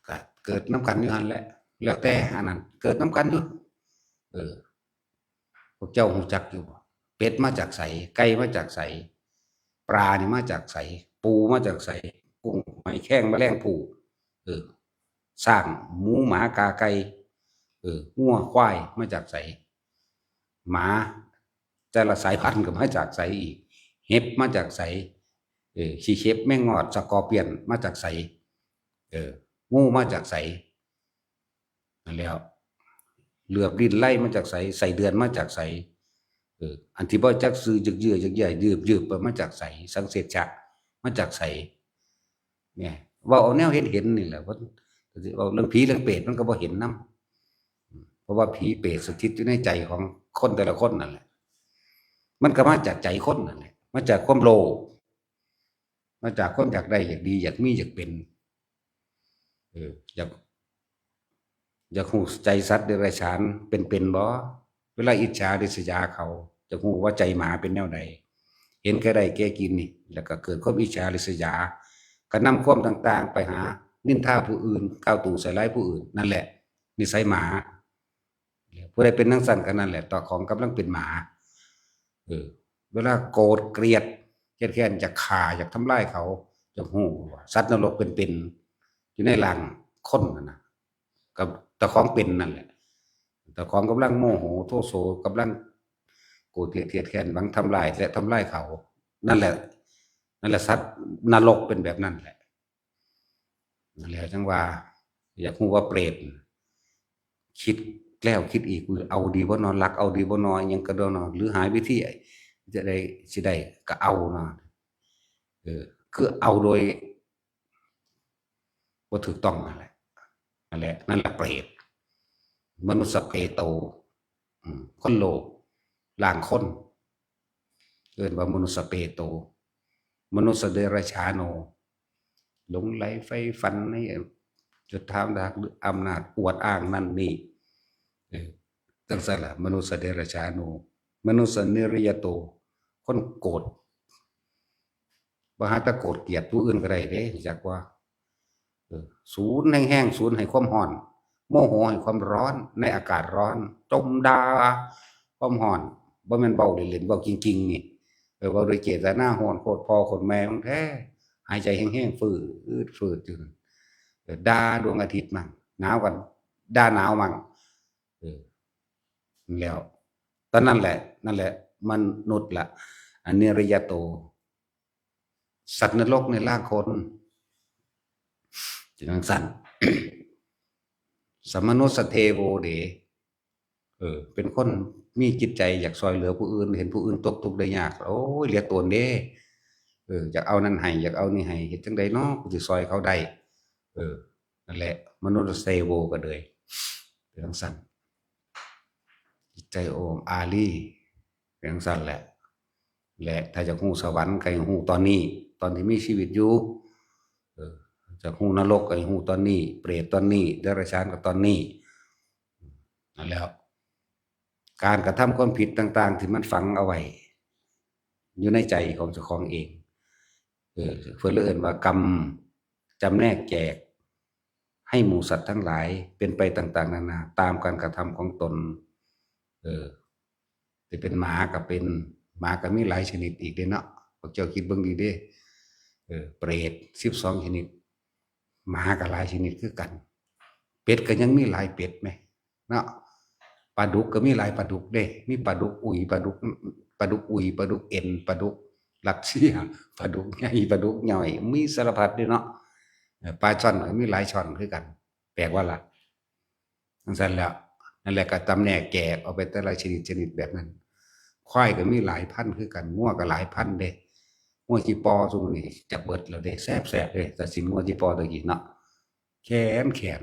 ก็เกิดนำกันอยู่หั่นแหละ แล้วแต่อันนั้น เกิดนำกันอยู่ เออ พวกเจ้าฮู้จักอยู่บ่ เป็ดมาจากไส ไก่มาจากไส ปลานี่มาจากไส ปูมาจากไส กุ้งหอยแครงแมลงภู่ เออ ช้าง หมู หมา กา ไก่ เออ งัว ควาย มาจากไส หมา แต่ละสายพันธุ์ก็มาจากไสอีก เห็บมาจากไส เออ ขี้เข็บ แมงงอด สกอร์เปียน มาจากไส เออ งูมาจากไส นั่นแหล้ว เหลือบลิ้นไล่มาจากไส ไส้เดือนมาจากไส เออ อันที่บ่จักชื่อ ยึกเยือ ยึกเยือ ยืบยืบ มาจากไส สังเสชะ มาจากไส เนี่ย เว้าเอาแนวเห็นเห็นนี่แหละ เว้า เว้าเรื่องผีเรื่องเปรตมันก็บ่เห็นนำ เพราะว่าผีเปรตสถิตอยู่ในใจของคนแต่ละคนนั่นแหละ มันก็มาจากใจคนนั่นแหละ มาจากความโลภ มาจากความอยากได้ อยากดี อยากมี อยากเป็น เออ อยาก อยากฮู้ใจสัตว์เดรัจฉานเป็นๆบ่ เวลาอิจฉาริษยาเขา อยากฮู้ว่าใจหมาเป็นแนวใด เห็นแก่ได้แก่กินนี่ แล้วก็เกิดความอิจฉาริษยา ก็นำความต่างๆ ไปหานินทาผู้อื่น กล่าวตู่ใส่ร้ายผู้อื่น นั่นแหละ นิสัยหมา ผู้ใดเป็นจั่งซั้นก็นั่นแหละ เจ้าของกำลังเป็นหมา เออ เวลาโกรธเกลียด เครียดแค้น อยากฆ่า อยากทำลายเขา อยากฮู้ว่าสัตว์นรกเป็นๆ อยู่ในร่างคนนั่นนะ กับเจ้าของเป็นนั่นแหละ เจ้าของกำลังโมโห โทโส กำลังโกรธเกลียด เครียดแค้น หวังทำลายและทำลายเขา นั่นแหละ นั่นแหละ สัตว์นรกเป็นแบบนั้นแหละ นั่นแหละจั่งว่า อยากฮู้ว่าเปรต คิดแล้วคิดอีก เอาดีบ่นอ ลักเอาดีบ่นอ อิหยังก็ดอเนาะ หรือหาวิธีจะได้ สิได้ก็เอาเนาะ เออ คือเอาโดยบ่ถูกต้องนั่นแหละ นั่นแหละ นั่นแหละเปรต มนุสสเปโต อืม คนโลภ ร่างคน เอิ้นว่ามนุสสเปโต มนุสสเดรัจฉาโน หลงใหลใฝ่ฝันในยศถาบรรดาศักดิ์หรืออำนาจอวดอ้างนั่นนี่ เออ จั่งซั้นล่ะ มนุสสเดรัจฉาโน มนุสสนิริยโต คนโกรธ บ่หาแต่โกรธเกลียดผู้อื่นก็ได้เด้ จักว่า เออ สูนแฮงๆ สูนให้ความร้อน โมโหให้ความร้อน ในอากาศร้อน จมด่าความร้อน บ่แม่นเว้าเล่นๆ เว้าจริงๆ นี่ เออ เว้าโดยเจตนาร้อนโคตรพ่อโคตรแม่มึงแท้ หายใจแฮงๆ ฟืดฟืดอยู่นั่น เออ ด่าดวงอาทิตย์มั่ง หนาวกัน ด่าหนาวมั่ง เออ แล้ว ตอนนั้นแหละ นั่นแหละ มนุษย์ละ อนิริยโต สัตว์นรกในร่างคน จั่งซั้น สมมนุสสเทโวเด เออ เป็นคนมีจิตใจอยากซอยเหลือผู้อื่น เห็นผู้อื่นตกทุกข์ได้ยาก โอ้ย เหลือตนเด้ เออ อยากเอานั่นให้ อยากเอานี่ให้ เฮ็ดจั่งใดเนาะ กูสิซอยเขาได้ เออ นั่นแหละ มนุสสเทโวก็เลย เป็นจั่งซั้น จิตใจโอมอารี เป็นจั่งซั้นแหละ และถ้าอยากฮู้สวรรค์ก็ให้ฮู้ตอนนี้ ตอนที่มีชีวิตอยู่ เออ อยากฮู้นรกก็ให้ฮู้ตอนนี้ เปรตตอนนี้ เดรัจฉานก็ตอนนี้ นั่นแหละ การกระทำความผิดต่างๆ ที่มันฝังเอาไว้ อยู่ในใจของเจ้าของเอง เออ เพิ่นเลยเอิ้นว่ากรรมจำแนกแจก ให้หมู่สัตว์ทั้งหลายเป็นไปต่างๆ นานา ตามการกระทำของตน เออ สิเป็นหมาก็เป็น หมาก็มีหลายชนิดอีกเด้เนาะ พวกเจ้าคิดเบิ่งดีเด้ เออ เปรตสิบสองชนิด หมาก็หลายชนิดคือกัน เป็ดก็ยังมีหลายเป็ดแหม เนาะ ปลาดุกก็มีหลายปลาดุกเด้ มีปลาดุกอุ๋ย ปลาดุก ปลาดุกอุ๋ย ปลาดุกเอ็น ปลาดุกรัสเซีย ปลาดุกใหญ่ ปลาดุกย่อย มีสารพัดเด้เนาะ เออ ปลาช่อนก็มีหลายช่อนคือกัน แปลกว่าล่ะ จั่งซั้นแหละ นั่นแหละก็จำแนกแจกออกไปแต่ละชนิดชนิดแบบนั้น ควายก็มีหลายพันธุ์คือกัน งัวก็หลายพันธุ์เด้ งัวจิปอซุมื้อนี้จักเบิดแล้วเด้ แซ่บๆ เด้ ตัดสินงัวจิปอตะกี้เนาะ แขนแขน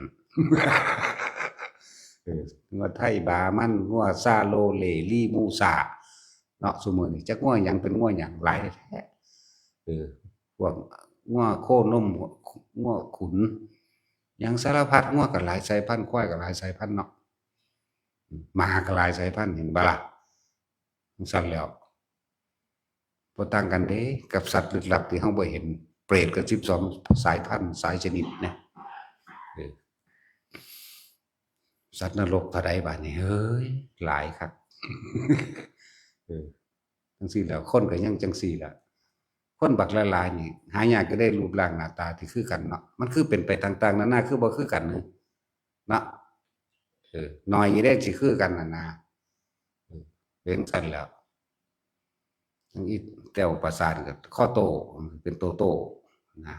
เออ งัวไทยบามัน งัวซาโลเล ลีมูซา เนาะ ซุมื้อนี้จักงัวหยังเป็นงัวหยัง หลายแท้ อ พวกงัวโคนม งัวขุน หยังสารพัด งัวก็หลายสายพันธุ์ ควายก็หลายสายพันธุ์เนาะ หมาก็หลายสายพันธุ์ เห็นบ่ล่ะ จั่งซั้นแล้ว บ่ต่างกันเด้กับสัตว์ลึกลับที่เฮาบ่เห็น เปรตก็สิบสองสายพันธุ์ สายชนิดนะ เออ สัตว์นรกเท่าใดบาดนี้ เฮ้ย หลายคัก เออ จั่งซี้แหล้ว คนก็ยังจั่งซี้ล่ะ คนบักหลายๆนี่ หายากจะได้รูปร่างหน้าตาที่คือกันเนาะ มันคือเป็นไปต่างๆนานา คือบ่คือกันเนาะ เนาะ เออ น้อยอยู่เด้สิคือกันน่ะนะ เออ เป็นจั่งซั้นแล้ว จั่งอีแต้วประสาทก็คอโต เป็นโตโตนะ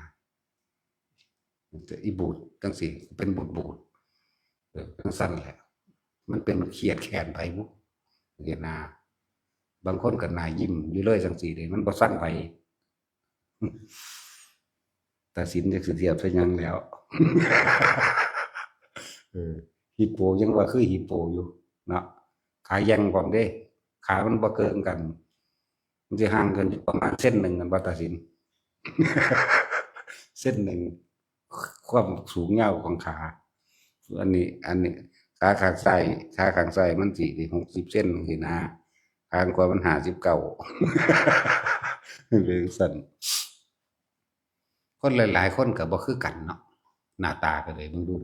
อีบูดจั่งซี้ เป็นบูดๆ เออ จั่งซั้นแหละ มันเป็นเขียดแค้นไผบุ เห็นหน้า บางคนก็หน้ายิ้มอยู่เลยจั่งซี้เด้ มันบ่ซังไผ ตาสินจักสิเทียบใส่หยังแล้ว เออ ฮิปโปยังว่าคือฮิปโปอยู่เนาะ ขาแย่งพร้อมเด้ ขามันบ่เกินกัน มันสิห่างกันอยู่ประมาณเซนหนึ่งกันบ่ตาสิน เซนหนึ่ง ความสูงยาวของขา อันนี้ อันนี้ ขาข้างซ้าย ขาข้างซ้ายมันสิได้หกสิบเซนจั่งซี้นะ ข้างขวามันห้าสิบเก้า เป็นจั่งซั้น คนหลายๆคนก็บ่คือกันเนาะ หน้าตาก็เลยเบิ่งดู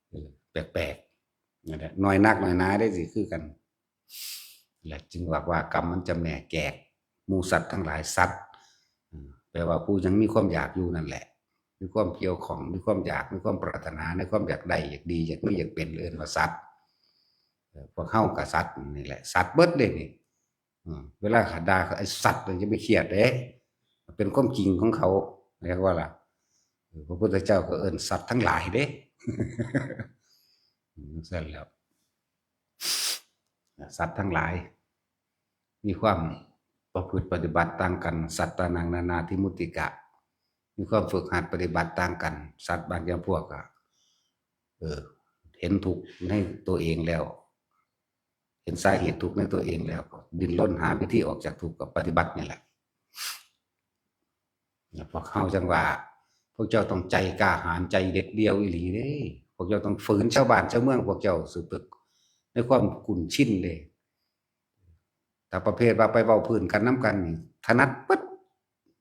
เออ แปลกๆ นั่นแหละ น้อยนักน้อยหนาได้สิคือกัน และจึงว่า ว่ากรรมมันจำแนกแยกหมู่สัตว์ทั้งหลาย สัตว์ อืม แปลว่าผู้ยังมีความอยากอยู่นั่นแหละ มีความเกี่ยวข้อง มีความอยาก มีความปรารถนาในความอยากได้ อยากดี อยากมี อยากเป็น เอิ้นว่าสัตว์ เออ พวกเฮาก็สัตว์นี่แหละ สัตว์เบิดเลยนี่ อืม เวลาเขาด่าเขา "ไอ้สัตว์" นี่อย่าไปเครียดเด้ เป็นความจริงของเขา เรียกว่าล่ะ เออ พระพุทธเจ้าก็เอิ้นสัตว์ทั้งหลายเด้ อืม จั่งซั้นแล้ว สัตว์ทั้งหลาย มีความประพฤติปฏิบัติต่างกัน สัตตานัง นานาทิมุตติกะ มีความฝึกหัดปฏิบัติต่างกัน สัตว์บางจำพวกอะ เออ เห็นทุกข์ในตัวเองแล้ว เห็นสาเหตุทุกข์ในตัวเองแล้ว ก็ดิ้นรนหาวิธีออกจากทุกข์กับปฏิบัตินี่แหละ พวกเฮาจั่งว่า พวกเจ้าต้องใจกล้าหาญ ใจเด็ดเดี่ยวอีหลีเด้ พวกเจ้าต้องฝืนชาวบ้านชาวเมือง พวกเจ้าสืบตึกในความคุ้นชินเด้ ถ้าประเภทว่าไปเว้าพื้นกันนำกันนี่ ถนัดปึ๊ด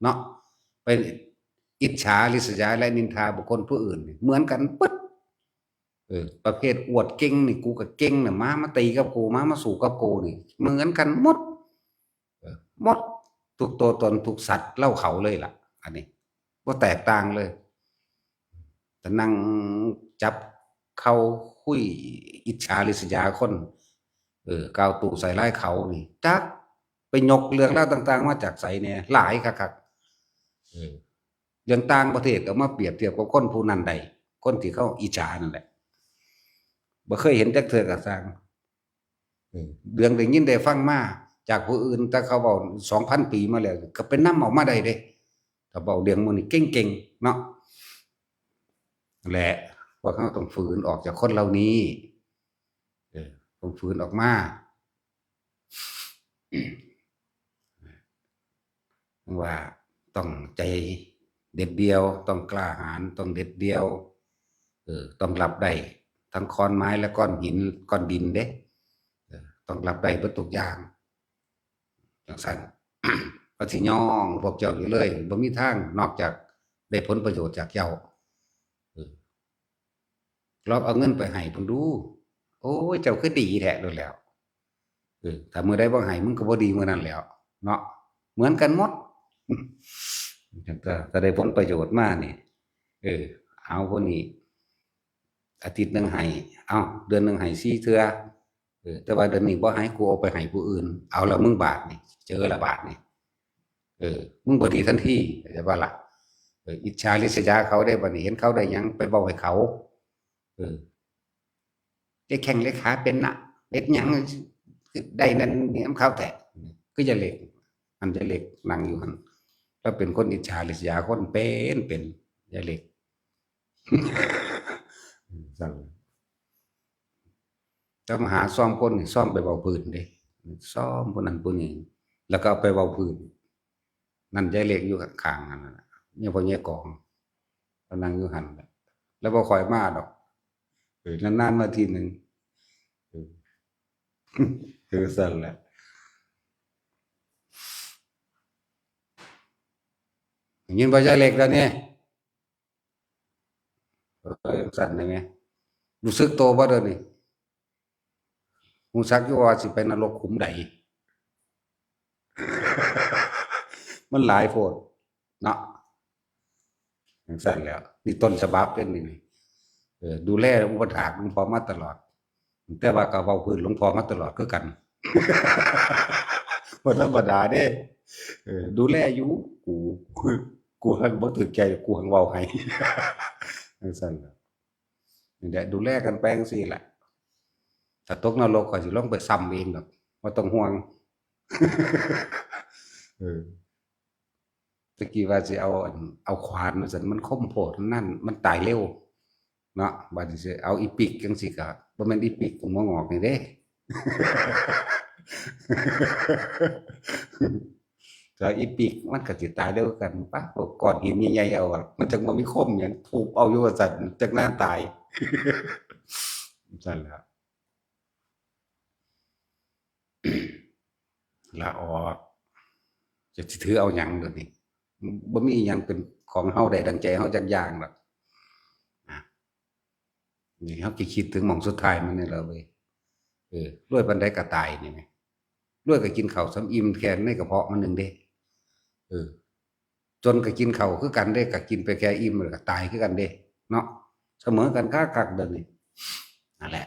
เนาะ ไปอิจฉาริษยาและนินทาบุคคลผู้อื่นนี่ เหมือนกันปึ๊ด เออ ประเภทอวดเก่งนี่ กูก็เก่งน่ะ มา มาตีกับกู มา มาสู้กับกูนี่ เหมือนกันหมด เออ หมด ทุกตัวตน ทุกสัตว์เล่าเขาเลยล่ะ อันนี้ บ่แตกต่างเลย แต่นั่งจับเข่าคุยอิจฉาริษยาคน เออ กล่าวตู่ใส่ร้ายเขานี่ จักไปยกเรื่องราวต่างๆ มาจากไสแหน่ หลายคักๆ เออ เรื่องต่างประเทศเอามาเปรียบเทียบกับคนผู้นั้นได้ คนที่เขาอิจฉานั่นแหละ บ่เคยเห็นจักเทื่อก็ซ่าง เออ เรื่องได้ยินได้ฟังมาจากผู้อื่น แต่เขาเว้าสองพันปีมาแล้ว ก็ไปนำออกมาได้เด้ ถ้าเว้าเรื่องหมู่นี้เก่งๆ เนาะ แหละ พวกเราต้องฝืนออกจากคนเหล่านี้ เออ ต้องฝืนออกมา ว่าต้องใจเด็ดเดี่ยว ต้องกล้าหาญ ต้องเด็ดเดี่ยว เออ ต้องรับได้ทั้งขอนไม้และก้อนหิน ก้อนดินเด้ เออ ต้องรับได้เบิดทุกอย่าง จั่งซั้น ก็สิย่องพวกเจ้าอยู่เลย บ่มีทางนอกจากได้ผลประโยชน์จากเจ้า เออ ลองเอาเงินไปให้เพิ่นดู โอ้ย เจ้าคือดีแท้โลดแหล้ว เออ ถ้ามื้อใดบ่ให้ มึงก็บ่ดีมื้อนั้นแหล้ว เนาะ เหมือนกันหมด ถ้า ถ้าได้ผลประโยชน์มานี่ เออ เอาผู้นี้ อาทิตย์หนึ่งให้ เอ้า เดือนหนึ่งให้สี่เทื่อ เออ แต่ว่าเดือนนี้บ่ให้ กูเอาไปให้ผู้อื่น เอาละมึงบาดนี่ เจอละบาดนี่ เออ มึงบ่ดีทันที เข้าใจบ่ล่ะ เออ อิจฉาริษยาเขาเด้ บัดนี้เห็นเขาได้หยังไปเว้าให้เขา เออ เฮ็ดแข้งเฮ็ดขาเป็นนะ เฮ็ดหยังได้นั่นนี่นำเขาแท้ คือยายเหล็ก อันยายเหล็กนั่งอยู่หั่น แล้วเป็นคนอิจฉาริษยาคนเป็น เป็นยายเหล็ก จั่ง แต่มาหาซ่อมคนนี่ ซ่อมไปเว้าพื้นเด้ ซ่อมผู้นั้นผู้นี้ แล้วก็เอาไปเว้าพื้น นั่นยายเล็กอยู่ข้างๆนั่นน่ะ เนี่ยพ่อใหญ่กอง ก็นั่งอยู่หั่นแหละ แล้วบ่ค่อยมาดอก เออ นานๆมาทีหนึ่ง เออ คือสั่นแหละ ยินบ่ยายเล็กแล้วเนี่ย เออ สั่นได้ไหม รู้สึกโตบ่เดี๋ยวนี้ รู้จักอยู่ว่าสิไปนรกขุมใด มันหลายโพดเนาะ จังซั่นแหล้ว นี่ต้นฉบับเป็นนี่นี่ เออ ดูแลอุปถากหลวงพ่อมาตลอด แต่ว่าก็เว้าพื้นหลวงพ่อมาตลอดคือกัน บ่ธรรมดาเด้ เออ ดูแลอยู่ กู กูหังบ่ถืกใจ กูหังเว้าให้ จังซั่นแหละ นี่แหละ ดูแลกันไปจังซี่แหละ ถ้าตกนรกข้อยสิลงไปซ้ำเองดอก บ่ต้องห่วง เออ ตะกี้ว่าสิเอาอัน เอาขวานมาซั่น มันคมโพด นั่น มันตายเร็ว เนาะ บัดนี้สิเอาอีปิกจังซี่ก็บ่แม่นอีปิกหัวงอกนี่เด้ ถ้าอีปิกมันก็สิตายเร็วคือกัน ปะ พวกก้อนหินใหญ่ๆเอาอะ มันจังบ่มีคมหยัง ทุบเอาอยู่ว่าซั่น จักหน้าตาย ซั่นแหละ ละออก จะสิถือเอาหยังเดี๋ยวนี้ บ่มีอิหยังเป็นของเฮาได้ดังใจเฮาจักอย่างหรอก อ่ะ นี่เฮาสิคิดถึงหม่องสุดท้ายมันนี่แหละเว้ย เออ รวยปานใดก็ตายนี่แหม รวยก็กินข้าวส่ำอิ่มแค่ในกระเพาะมันหนึ่งเด้ เออ จนก็กินข้าวคือกันเด้ ก็กินไปแค่อิ่มแล้วก็ตายคือกันเด้ เนาะ เสมอกันคักๆเดี๋ยวนี้ นั่นแหละ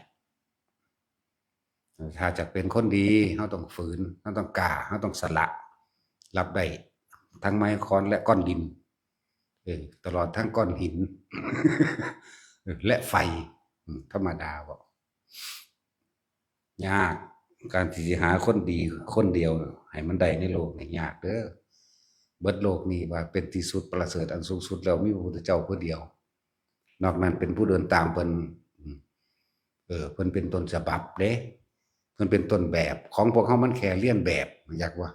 ถ้าจะเป็นคนดี เฮาต้องฝืน เฮาต้องกล้า เฮาต้องสละ รับได้ทั้งไม้ค้อนและก้อนดิน เออ ตลอดทั้งก้อนหิน และไฟ อืม ธรรมดาบ่ ยาก การที่สิหาคนดีคนเดียวให้มันได้ในโลกนี่ยากเด้อ เบิดโลกนี้ว่าเป็นที่สุดประเสริฐอันสูงสุดแล้วมีพระพุทธเจ้าผู้เดียว นอกนั้นเป็นผู้เดินตามเพิ่น อืม เออ เพิ่นเป็นต้นฉบับเด้ เพิ่นเป็นต้นแบบ ของพวกเฮามันแค่เลียนแบบ อยากว่า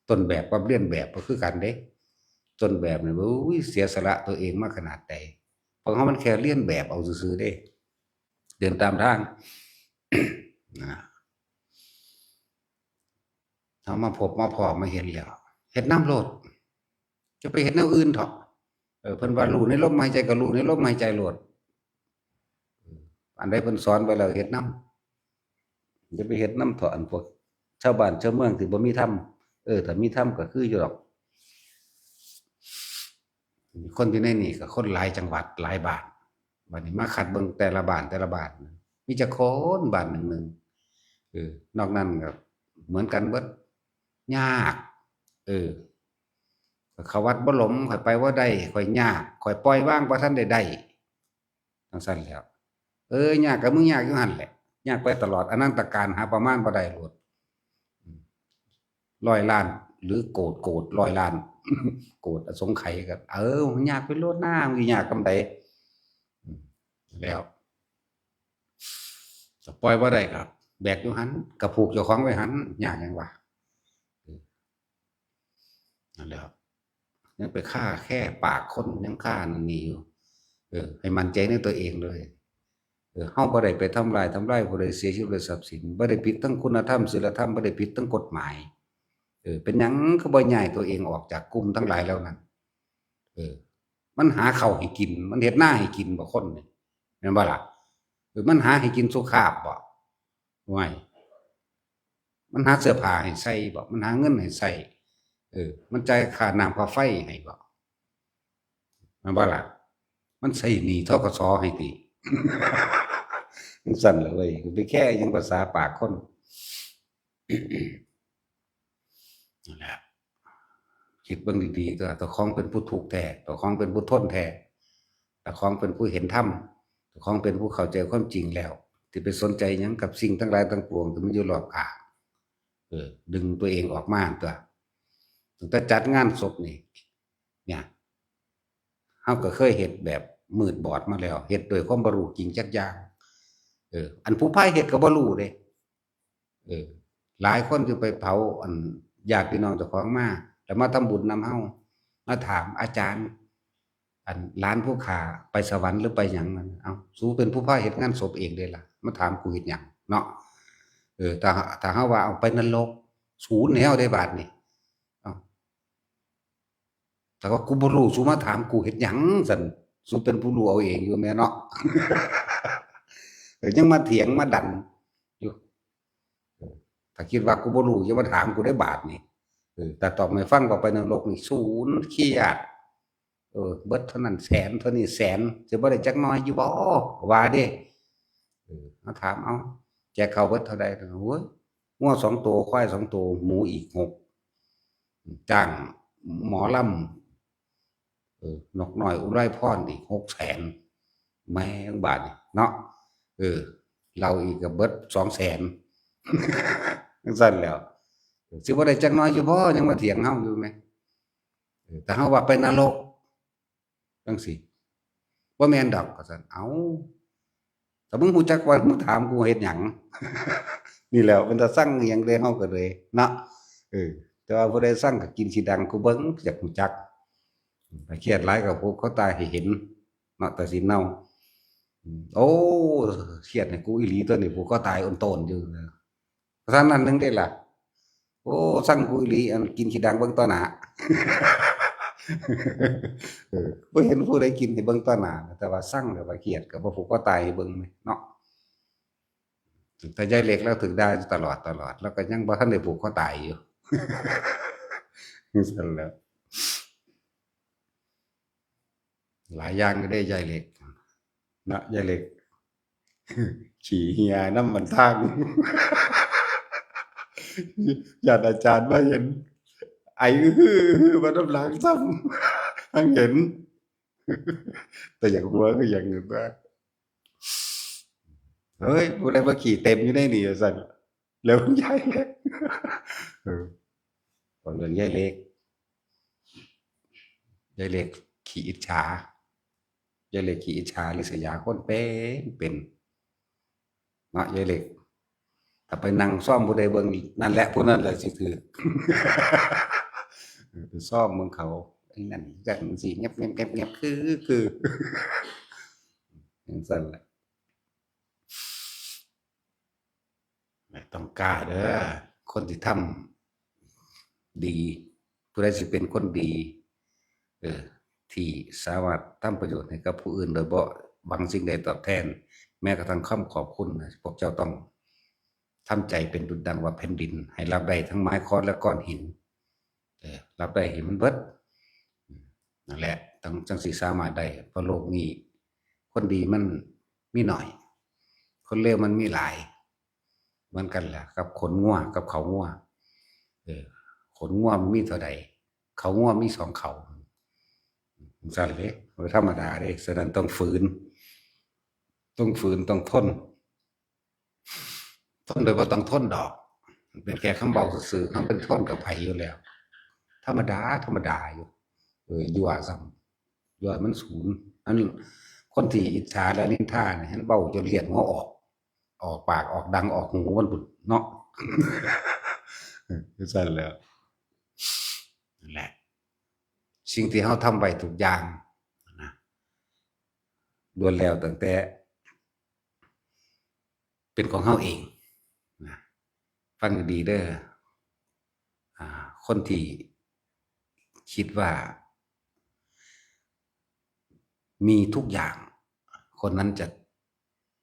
ต้นแบบกับเลียนแบบก็คือกันเด้ ต้นแบบนี่ โอ้ย เสียสละตัวเองมาขนาดใด พวกเฮามันแค่เลียนแบบเอาซื่อๆเด้ เดินตามทาง นะ เฮามาพบมาพ้อมาเห็นแล้ว เฮ็ดนำโลด จะไปเฮ็ดแนวอื่นเถาะ เออ เพิ่นว่ารู้ในลมหายใจก็รู้ในลมหายใจโลด เออ อันใดเพิ่นสอนไว้แล้วเฮ็ดนำ อย่าไปเฮ็ดนำเถาะ อันพวกชาวบ้านชาวเมืองที่บ่มีธรรม เออ ถ้ามีธรรมก็คืออยู่ดอก คนอยู่ในนี่ก็คนหลายจังหวัดหลายบ้าน บัดนี้มาคัดเบิ่งแต่ละบ้านแต่ละบ้าน มีจักคนบ้านหนึ่งหนึ่ง เออ นอกนั้นก็เหมือนกันเบิด ยาก เออ ข้อยเข้าวัดบ่หลง ข้อยไปบ่ได้ ข้อยยาก ข้อยปล่อยวางบ่ทันได้ได้ จังซั่นแหล้ว เออ ยากก็มึงยากอยู่หั่นแหละ ยากไปตลอด อนันตกาล หาประมาณบ่ได้โลด ร้อยล้าน หรือโกด โกด ร้อยล้าน โกดอสงไขยก็ เออ มันยากไปโลดนะ มันสิยากกำใด อืม แล้ว ก็ปล่อยบ่ได้ก็แบกอยู่หั่น ก็ผูกเจ้าของไว้หั่น ยากหยังวะ เออ นั่นแหละครับ ยังไปฆ่าแค่ปากคน ยังฆ่านั่นนี่อยู่ เออ ให้มั่นใจในตัวเองเลย เออ เฮาบ่ได้ไปทำลาย ทำลายผู้ใด เสียชีวิตและทรัพย์สิน บ่ได้ผิดทั้งคุณธรรม ศีลธรรม บ่ได้ผิดทั้งกฎหมาย เออ เป็นหยังคือบ่ย้ายตัวเองออกจากกลุ่มทั้งหลายเหล่านั้น เออ มันหาข้าวให้กิน มันเฮ็ดนาให้กินบ่คนนี่ แม่นบ่ล่ะ เออ มันหาให้กินสุขาพบ่ ห่วย มันหาเสื้อผ้าให้ใส่บ่ มันหาเงินให้ใส่ เออ มันจ่ายค่าน้ำค่าไฟให้บ่ แม่นบ่ล่ะ มันใช้หนี้ ธ.ก.ส. ให้ติ จังซั่นล่ะเว้ย ไปแค่หยังภาษาปากคน นั่นแหละ คิดเบิ่งดีๆ ตัว ตัวของเป็นผู้ทุกข์แท้ ตัวของเป็นผู้ทนแท้ ตัวของเป็นผู้เห็นธรรม ตัวของเป็นผู้เข้าใจความจริงแล้ว ที่ไปสนใจหยังกับสิ่งทั้งหลายทั้งปวงที่มันอยู่รอบข้าง เออ ดึงตัวเองออกมาตัว ตั้งแต่จัดงานศพนี่ เนี่ย เฮาก็เคยเฮ็ดแบบมืดบอดมาแล้ว เฮ็ดโดยความบ่รู้จริงจักอย่าง เออ อันผู้พาเฮ็ดก็บ่รู้เด้ เออ หลายคนที่ไปเผาอันญาติพี่น้องเจ้าของมา แล้วมาทำบุญนำเฮา มาถามอาจารย์ อันหลานผู้ข้าไปสวรรค์หรือไปหยังนั่น เอ้า สูเป็นผู้พาเฮ็ดงานศพเองเด้ล่ะ มาถามกูเฮ็ดหยังเนาะ เออ ถ้า ถ้าเฮาว่าเอาไปนรก สูนแล้วได้บาดนี่ เอ้า แต่ว่ากูบ่รู้ สูมาถามกูเฮ็ดหยังซั่น สูเป็นผู้รู้เอาเองอยู่แม่เนาะ เออ ยังมาเถียงมาดันอยู่ เออ ถ้าคิดว่ากูบ่รู้ อย่ามาถามกูได้บาดนี่ เออ แต่ตอบไม่ฟังก็ไปนรกนี่ สูนเครียด เออ เบิดเท่านั้นแสน เท่านี้แสน สิบ่ได้จักหน่อยอยู่บ่ ว่าเด้ เออ มาถาม เอ้า แจกข้าวเบิดเท่าใด โอ้ย งัวสองตัว ควายสองตัว หมูอีกหก จ้างหมอลำ เออ นกน้อยอุไรพรอีกหกแสน แม่งบาดนี่เนาะ เออ เราอีกก็เบิดสองแสน จั่งซั่นแหล้ว สิบ่ได้จักหน่อยอยู่บ่ ยังมาเถียงเฮาอยู่แหม เออ แต่เฮาว่าไปนรก จั่งซี้ บ่แม่นดอก ว่าซั่น เอ้า ถ้ามึงรู้จักว่ามึงถามกูเฮ็ดหยัง นี่แหล้ว มันจะซังอิหยังเด้ เฮาก็เลยเนาะ เออ แต่ว่าผู้ใดซังก็กินขี้ดังกูเบิ่ง อยากรู้จัก ถ้าเครียดหลายก็ผูกคอตายให้เห็นเนาะ ตัดสินเอา อืม โอ้ เครียดให้กูอีหลีตัวนี้ ผูกคอตายโอนโตนอยู่นะ ซั่นนั่นหนึ่งเด้ล่ะ โอ้ ซังกูอีหลี อันกินขี้ดังเบิ่งต่อหน้า เออ บ่เห็นผู้ใดกินให้เบิ่งต่อหน้า แต่ว่าซังแล้วว่าเครียด ก็บ่ผูกคอตายให้เบิ่งแหมเนาะ แต่ยายเล็กแล้วถูกด่าอยู่ตลอด ตลอด แล้วก็ยังบ่ทันได้ผูกคอตายอยู่ จั่งซั่นแหล้ว หลายอย่างอยู่เด้ยายเล็ก นะ ยายเล็ก ขี้เหี่ยนำมันทาง ย้านอาจารย์มาเห็น ไออื้อหือ อื้อหือ มานำหลังซ้ำ ทั้งเห็น แต่อยากหัวคืออย่างอื่นว่า เฮ้ย ผู้ใดมาขี้เต็มอยู่ในนี่ ว่าซั่น แล้วยายเล็ก เออ เว้าเรื่องยายเล็ก ยายเล็กขี้อิจฉา ยายเล็กขี้อิจฉาริษยาคนเป็นเป็น เนาะ ยายเล็ก ถ้าไปนั่งซอมผู้ใดเบิ่ง นั่นแหละ ผู้นั้นแหละสิถืก เออ ไปซอมเบิ่งเขา ไอ้นั่นจั่งซี้ แงบๆๆๆ คือ คือ จั่งซั่นแหละ ต้องกล้าเด้อ คนที่ทำดี ผู้ใดสิเป็นคนดี เออ ที่สามารถทำประโยชน์ให้กับผู้อื่นโดยบ่หวังสิ่งใดตอบแทน แม้กระทั่งคำขอบคุณนะ พวกเจ้าต้องทำใจเป็นดุจดังว่าแผ่นดิน ให้รับได้ทั้งไม้ค้อนและก้อนหิน เออ รับได้ให้มันเบิด นั่นแหละ จั่ง จั่งสิสามารถได้ เพราะโลกนี้ คนดีมันมีน้อย คนเลวมันมีหลาย เหมือนกันแหละ กับขนงัวกับเขางัว เออ ขนงัวมันมีเท่าใด เขางัวมีสองเขา จั่งซั่นเด้ บ่ธรรมดาเด้ ฉะนั้นต้องฝืน ต้องฝืน ต้องทน ทนโดยบ่ต้องทนดอก เป็นแค่คำเว้าซื่อๆ เฮาเป็นทนกับไผอยู่แล้ว ธรรมดา ธรรมดาอยู่ เออ ยั่วซ้ำ ยั่วมันสูน อันคนที่อิจฉาและนินทาเนี่ย เห็นเว้าจนเลือดหัวออก ออกปาก ออกดัง ออกหูมันพุ้นเนาะ เออ จั่งซั่นแหล้ว นั่นแหละ สิ่งที่เฮาทำไว้ทุกอย่างนะ ล้วนแล้วตั้งแต่ เป็นของเฮาเองนะ ฟังดีๆเด้อ อ่า คนที่คิดว่า มีทุกอย่าง คนนั้นจะ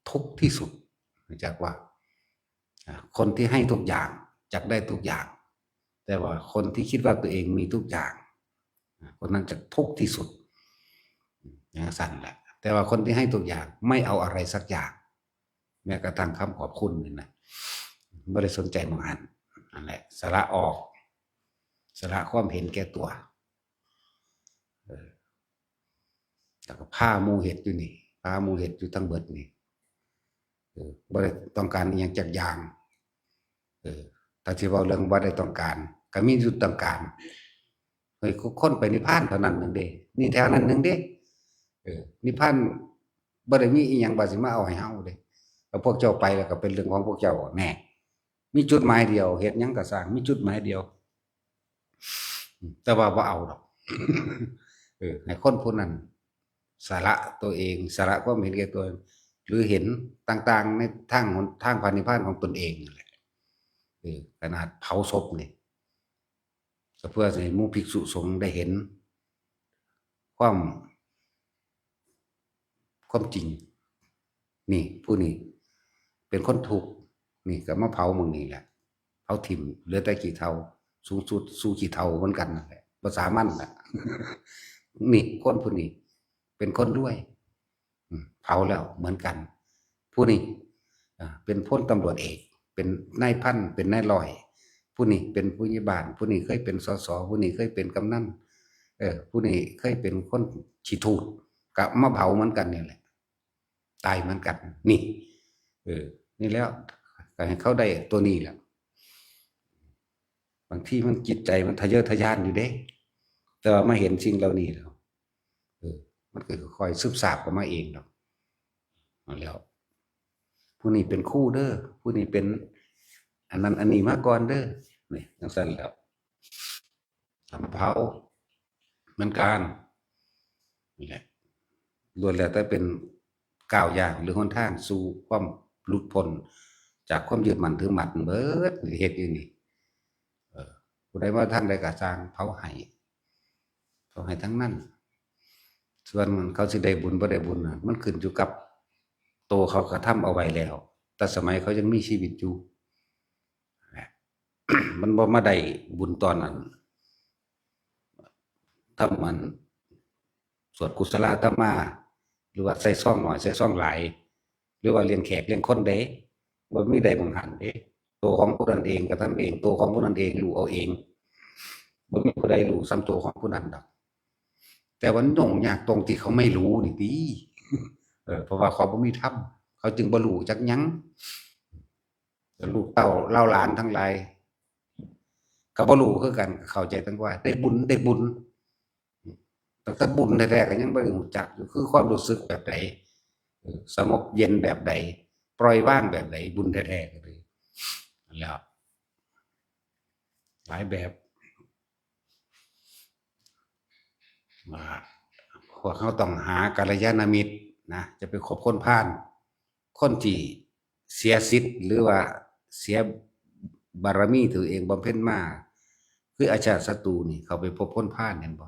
ทุกข์ที่สุด รู้จักว่า อ่า คนที่ให้ทุกอย่างจักได้ทุกอย่าง แต่ว่าคนที่คิดว่าตัวเองมีทุกอย่าง อ่า คนนั้นจะทุกข์ที่สุด จั่งซั่นแหละ แต่ว่าคนที่ให้ทุกอย่างไม่เอาอะไรสักอย่าง แม้กระทั่งคำขอบคุณนี่นะ บ่ได้สนใจหม่องหั้น นั่นแหละ สละออก สละความเห็นแก่ตัว เออ แล้วก็พาหมู่เฮ็ดอยู่นี่ พาหมู่เฮ็ดอยู่ทั้งเบิดนี่ เออ บ่ได้ต้องการอิหยังจักอย่าง เออ ถ้าสิเว้าเรื่องบ่ได้ต้องการ ก็มีจุดต้องการ เฮ้ย คนไปนิพพานเท่านั้นหนึ่งเด้ นี่แถวนั้นหนึ่งเด้ เออ นิพพานบ่ได้มีอิหยังว่าสิมาเอาให้เฮาเด้ แล้วพวกเจ้าไปแล้วก็เป็นเรื่องของพวกเจ้าแน่ มีจุดหมายเดียว เฮ็ดหยังก็ซ่าง มีจุดหมายเดียว อืม แต่ว่าบ่เอาดอก เออ ให้คนผู้นั้น สละตัวเอง สละความเห็นแก่ตัว หรือเห็นต่างๆ ในทางหนทางพระนิพพานของตนเองนั่นแหละ เออ ขนาดเผาศพนี่ ก็เพื่อให้หมู่ภิกษุสงฆ์ได้เห็น ความ ความจริง นี่ ผู้นี้เป็นคนทุกข์ นี่ก็มาเผาหม่องนี้แหละ เผาถิ่ม เหลือแต่ขี้เถ้า สูงสุดสู่ขี้เถ้าเหมือนกันนั่นแหละ ภาษามันน่ะ นี่ คนผู้นี้ เป็นคนรวย อืม เผาแล้วเหมือนกัน ผู้นี้ อ่า เป็นพลตำรวจเอก เป็นนายพัน เป็นนายร้อย ผู้นี้เป็นผู้ใหญ่บ้าน ผู้นี้เคยเป็น สส ผู้นี้เคยเป็นกำนัน เออ ผู้นี้เคยเป็นคนขี้ถูด ก็มาเผาเหมือนกันนี่แหละ ตายเหมือนกัน นี่ เออ นี่แล้ว ก็ให้เขาได้ตัวนี้แหละ บางทีมันจิตใจมันทะเยอทะยานอยู่เด้ แต่ว่ามาเห็นสิ่งเหล่านี้แล้ว เออ มันก็ค่อยซึมซาบเข้ามาเองดอก เอาแล้ว ผู้นี้เป็นครูเด้อ ผู้นี้เป็น อันนั้นอันนี้มาก่อนเด้อ นี่ จังซั่นแล้ว ทำเผา เหมือนกัน นี่แหละ ล้วนแล้วแต่เป็นก้าวย่างหรือหนทางสู่ความหลุดพ้นจากความยึดมั่นถือมั่นเบิด เฮ็ดอยู่นี่ เออ ผู้ใดมาทางใดก็ซ่าง เผาให้ เผาให้ทั้งนั้น ส่วนเขาสิได้บุญบ่ได้บุญน่ะ มันขึ้นอยู่กับโตเขากระทำเอาไว้แล้ว แต่สมัยเขายังมีชีวิตอยู่ มันบ่มาได้บุญตอนนั้น ทำมัน สวดกุศลธรรมา หรือว่าใส่ซองน้อย ใส่ซองหลาย หรือว่าเลี้ยงแขกเลี้ยงคนเด้ บ่มีได้หม่องหั้นเด้ ตัวของผู้นั้นเองกระทำเอง ตัวของผู้นั้นเองรู้เอาเอง บ่มีผู้ใดรู้ส่ำตัวของผู้นั้นดอก แต่ว่ามันยุ่งยากตรงที่เขาไม่รู้นี่ติ เออ เพราะว่าเขาบ่มีธรรม เขาจึงบ่รู้จักหยัง ลูกเต้าเหล่าหลานทั้งหลาย ก็บ่รู้คือกัน เข้าใจแต่ว่าได้บุญ ได้บุญ ตั้งแต่บุญแท้ๆ ก็ยังบ่ได้รู้จักอยู่ คือความรู้สึกแบบใด เออ สงบเย็นแบบใด ปล่อยวางแบบใด บุญแท้ๆ ก็เลย แล้ว หลายแบบ ว่าพวกเขาต้องหากัลยาณมิตรนะ จะไปคบคนพาล คนที่เสียสิทธิ์หรือว่าเสียบารมีที่ตัวเองบำเพ็ญมา คืออาชาติศัตรูนี่ เขาไปพบคนพาล เห็นบ่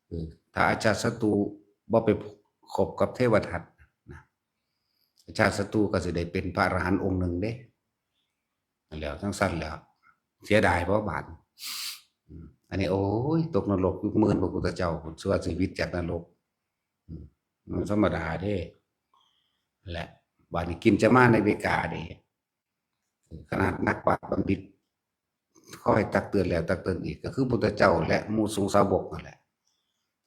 เออ ถ้าอาชาติศัตรูบ่ไปคบกับเทวทัตนะ อาชาติศัตรูก็สิได้เป็นพระอรหันต์องค์หนึ่งเด้ แล้วจังซั่นแล้ว เสียดายบ่บาด อืม อันนี้ โอ้ย ตกนรกอยู่หมื่นพระพุทธเจ้า พุ้น สิว่าชีวิตจากนรก อืม มันธรรมดาเด้ แหละ บาดนี้กินจะมาในเวกาเด้ ขนาดนักปราชญ์บัณฑิต คอยตักเตือนแล้วตักเตือนอีก ก็คือพุทธเจ้าและหมู่สงฆ์สาวกนั่นแหละ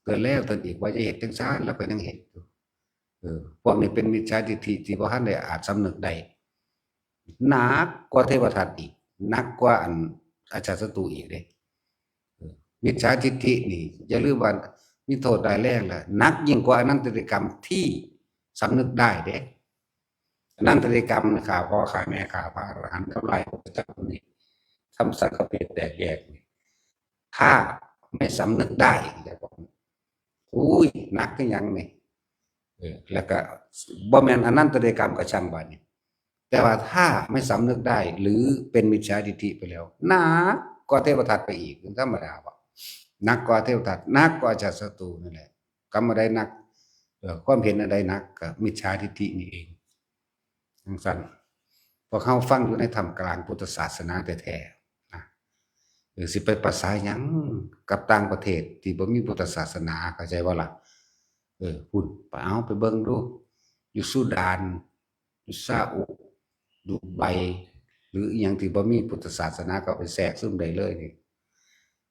เตือนแล้วเตือนอีกว่าอย่าเฮ็ดจังซั่น แล้วก็ยังเฮ็ดอยู่ เออ พวกนี้เป็นมิจฉาทิฏฐิที่บ่ทันได้อาจสำนึกได้ หนักกว่าเทวทัตอีก หนักกว่าอันอาชาติศัตรูอีกเด้ เออ มิจฉาทิฏฐินี่ อย่าลืมว่ามีโทษร้ายแรงแหละ หนักยิ่งกว่าอนันตริยกรรมที่สำนึกได้เด้ อนันตริยกรรมนี่ ฆ่าพ่อฆ่าแม่ฆ่าพระอรหันต์ ทำลายพระพุทธเจ้านี่ ทำสังฆเพลแตกแยกนี่ ถ้าไม่สำนึกได้ อย่าบอก อุ้ย หนักคือหยังนี่ เออ แล้วก็บ่แม่นอนันตริยกรรมก็ช่างบาดนี้ แต่ว่าถ้าไม่สำนึกได้หรือเป็นมิจฉาทิฏฐิไปแล้ว หนักกว่าเทวทัตไปอีก ธรรมดาบ่ หนักกว่าเทวทัต หนักกว่าอาชาติศัตรูนั่นแหละ กรรมอันใดหนัก เอ่อ ความเห็นอันใดหนัก ก็มิจฉาทิฏฐินี่เอง จังซั่น พวกเฮาฟังอยู่ในท่ามกลางพุทธศาสนาแท้ๆ นะ เออ สิไปประสาหยังกับต่างประเทศที่บ่มีพุทธศาสนา เข้าใจบ่ล่ะ เออ พุ้น ไป เอาไปเบิ่งดู อยู่ซูดาน อยู่ซาอุ ดูไบ หรืออิหยังที่บ่มีพุทธศาสนา ก็ไปแทรกซึมได้เลยนี่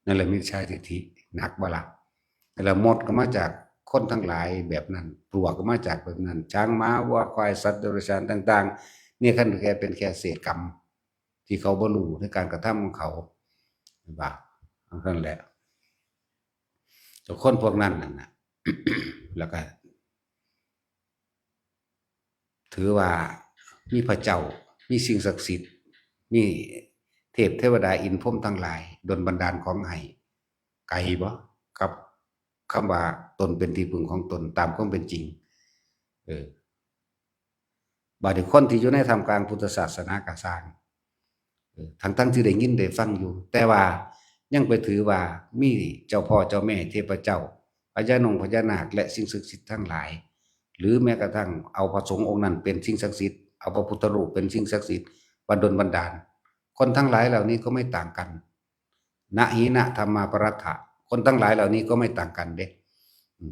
นั่นแหละมิจฉาทิฏฐิ หนักบ่ล่ะ แล้วมดก็มาจากคนทั้งหลายแบบนั้น ปลวกก็มาจากแบบนั้น ช้าง ม้า วัว ควาย สัตว์เดรัจฉานต่างๆ เนี่ย คันแค่เป็นแค่เศษกรรม ที่เขาบ่รู้ในการกระทำของเขา บาป นั่นแหละ แต่คนพวกนั้นนั่นน่ะ แล้วก็ ถือว่ามีพระเจ้า มีสิ่งศักดิ์สิทธิ์ มีเทพเทวดาอินทร์พรหมทั้งหลาย ดลบันดาลของให้ ไกลบ่ กับคำว่าตนเป็นที่พึ่งของตนตามความเป็นจริง เออ บาดนี้คนที่อยู่ในท่ามกลางพุทธศาสนาก็ซ่าง เออ ทั้งๆที่ได้ยินได้ฟังอยู่ แต่ว่ายังไปถือว่ามีเจ้าพ่อเจ้าแม่เทพเจ้า พญานงพญานาค และสิ่งศักดิ์สิทธิ์ทั้งหลาย หรือแม้กระทั่งเอาพระสงฆ์องค์นั้นเป็นสิ่งศักดิ์สิทธิ์ เอาพระพุทธรูปเป็นสิ่งศักดิ์สิทธิ์ บันดลบันดาล คนทั้งหลายเหล่านี้ก็ไม่ต่างกัน นะหินะธรรมาปรัตถะ คนทั้งหลายเหล่านี้ก็ไม่ต่างกันเด้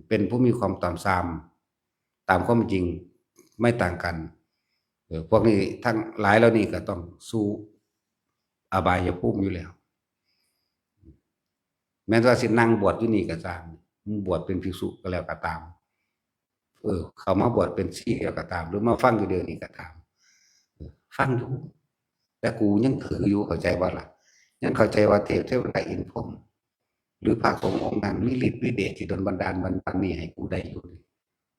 เป็นผู้มีความต่ำซาม ตามความจริงไม่ต่างกัน เออ พวกนี้ทั้งหลายเหล่านี้ก็ต้องสู่อบายภูมิอยู่แล้ว แม้ว่าสินั่งบวชอยู่นี่ก็ตาม บวชเป็นภิกษุก็แล้วก็ตาม เออ เขามาบวชเป็นชีแล้วก็ตาม หรือมาฟังอยู่เดี๋ยวนี้ก็ตาม เออ ฟังอยู่ แต่กูยังถืออยู่ เข้าใจบ่ล่ะ ยังเข้าใจว่าเทพเทวดาอินพรหม หรือพระสงฆ์องค์นั้นมีฤทธิ์มีเดชที่ดลบันดาลบันดาลนี่ให้กูได้อยู่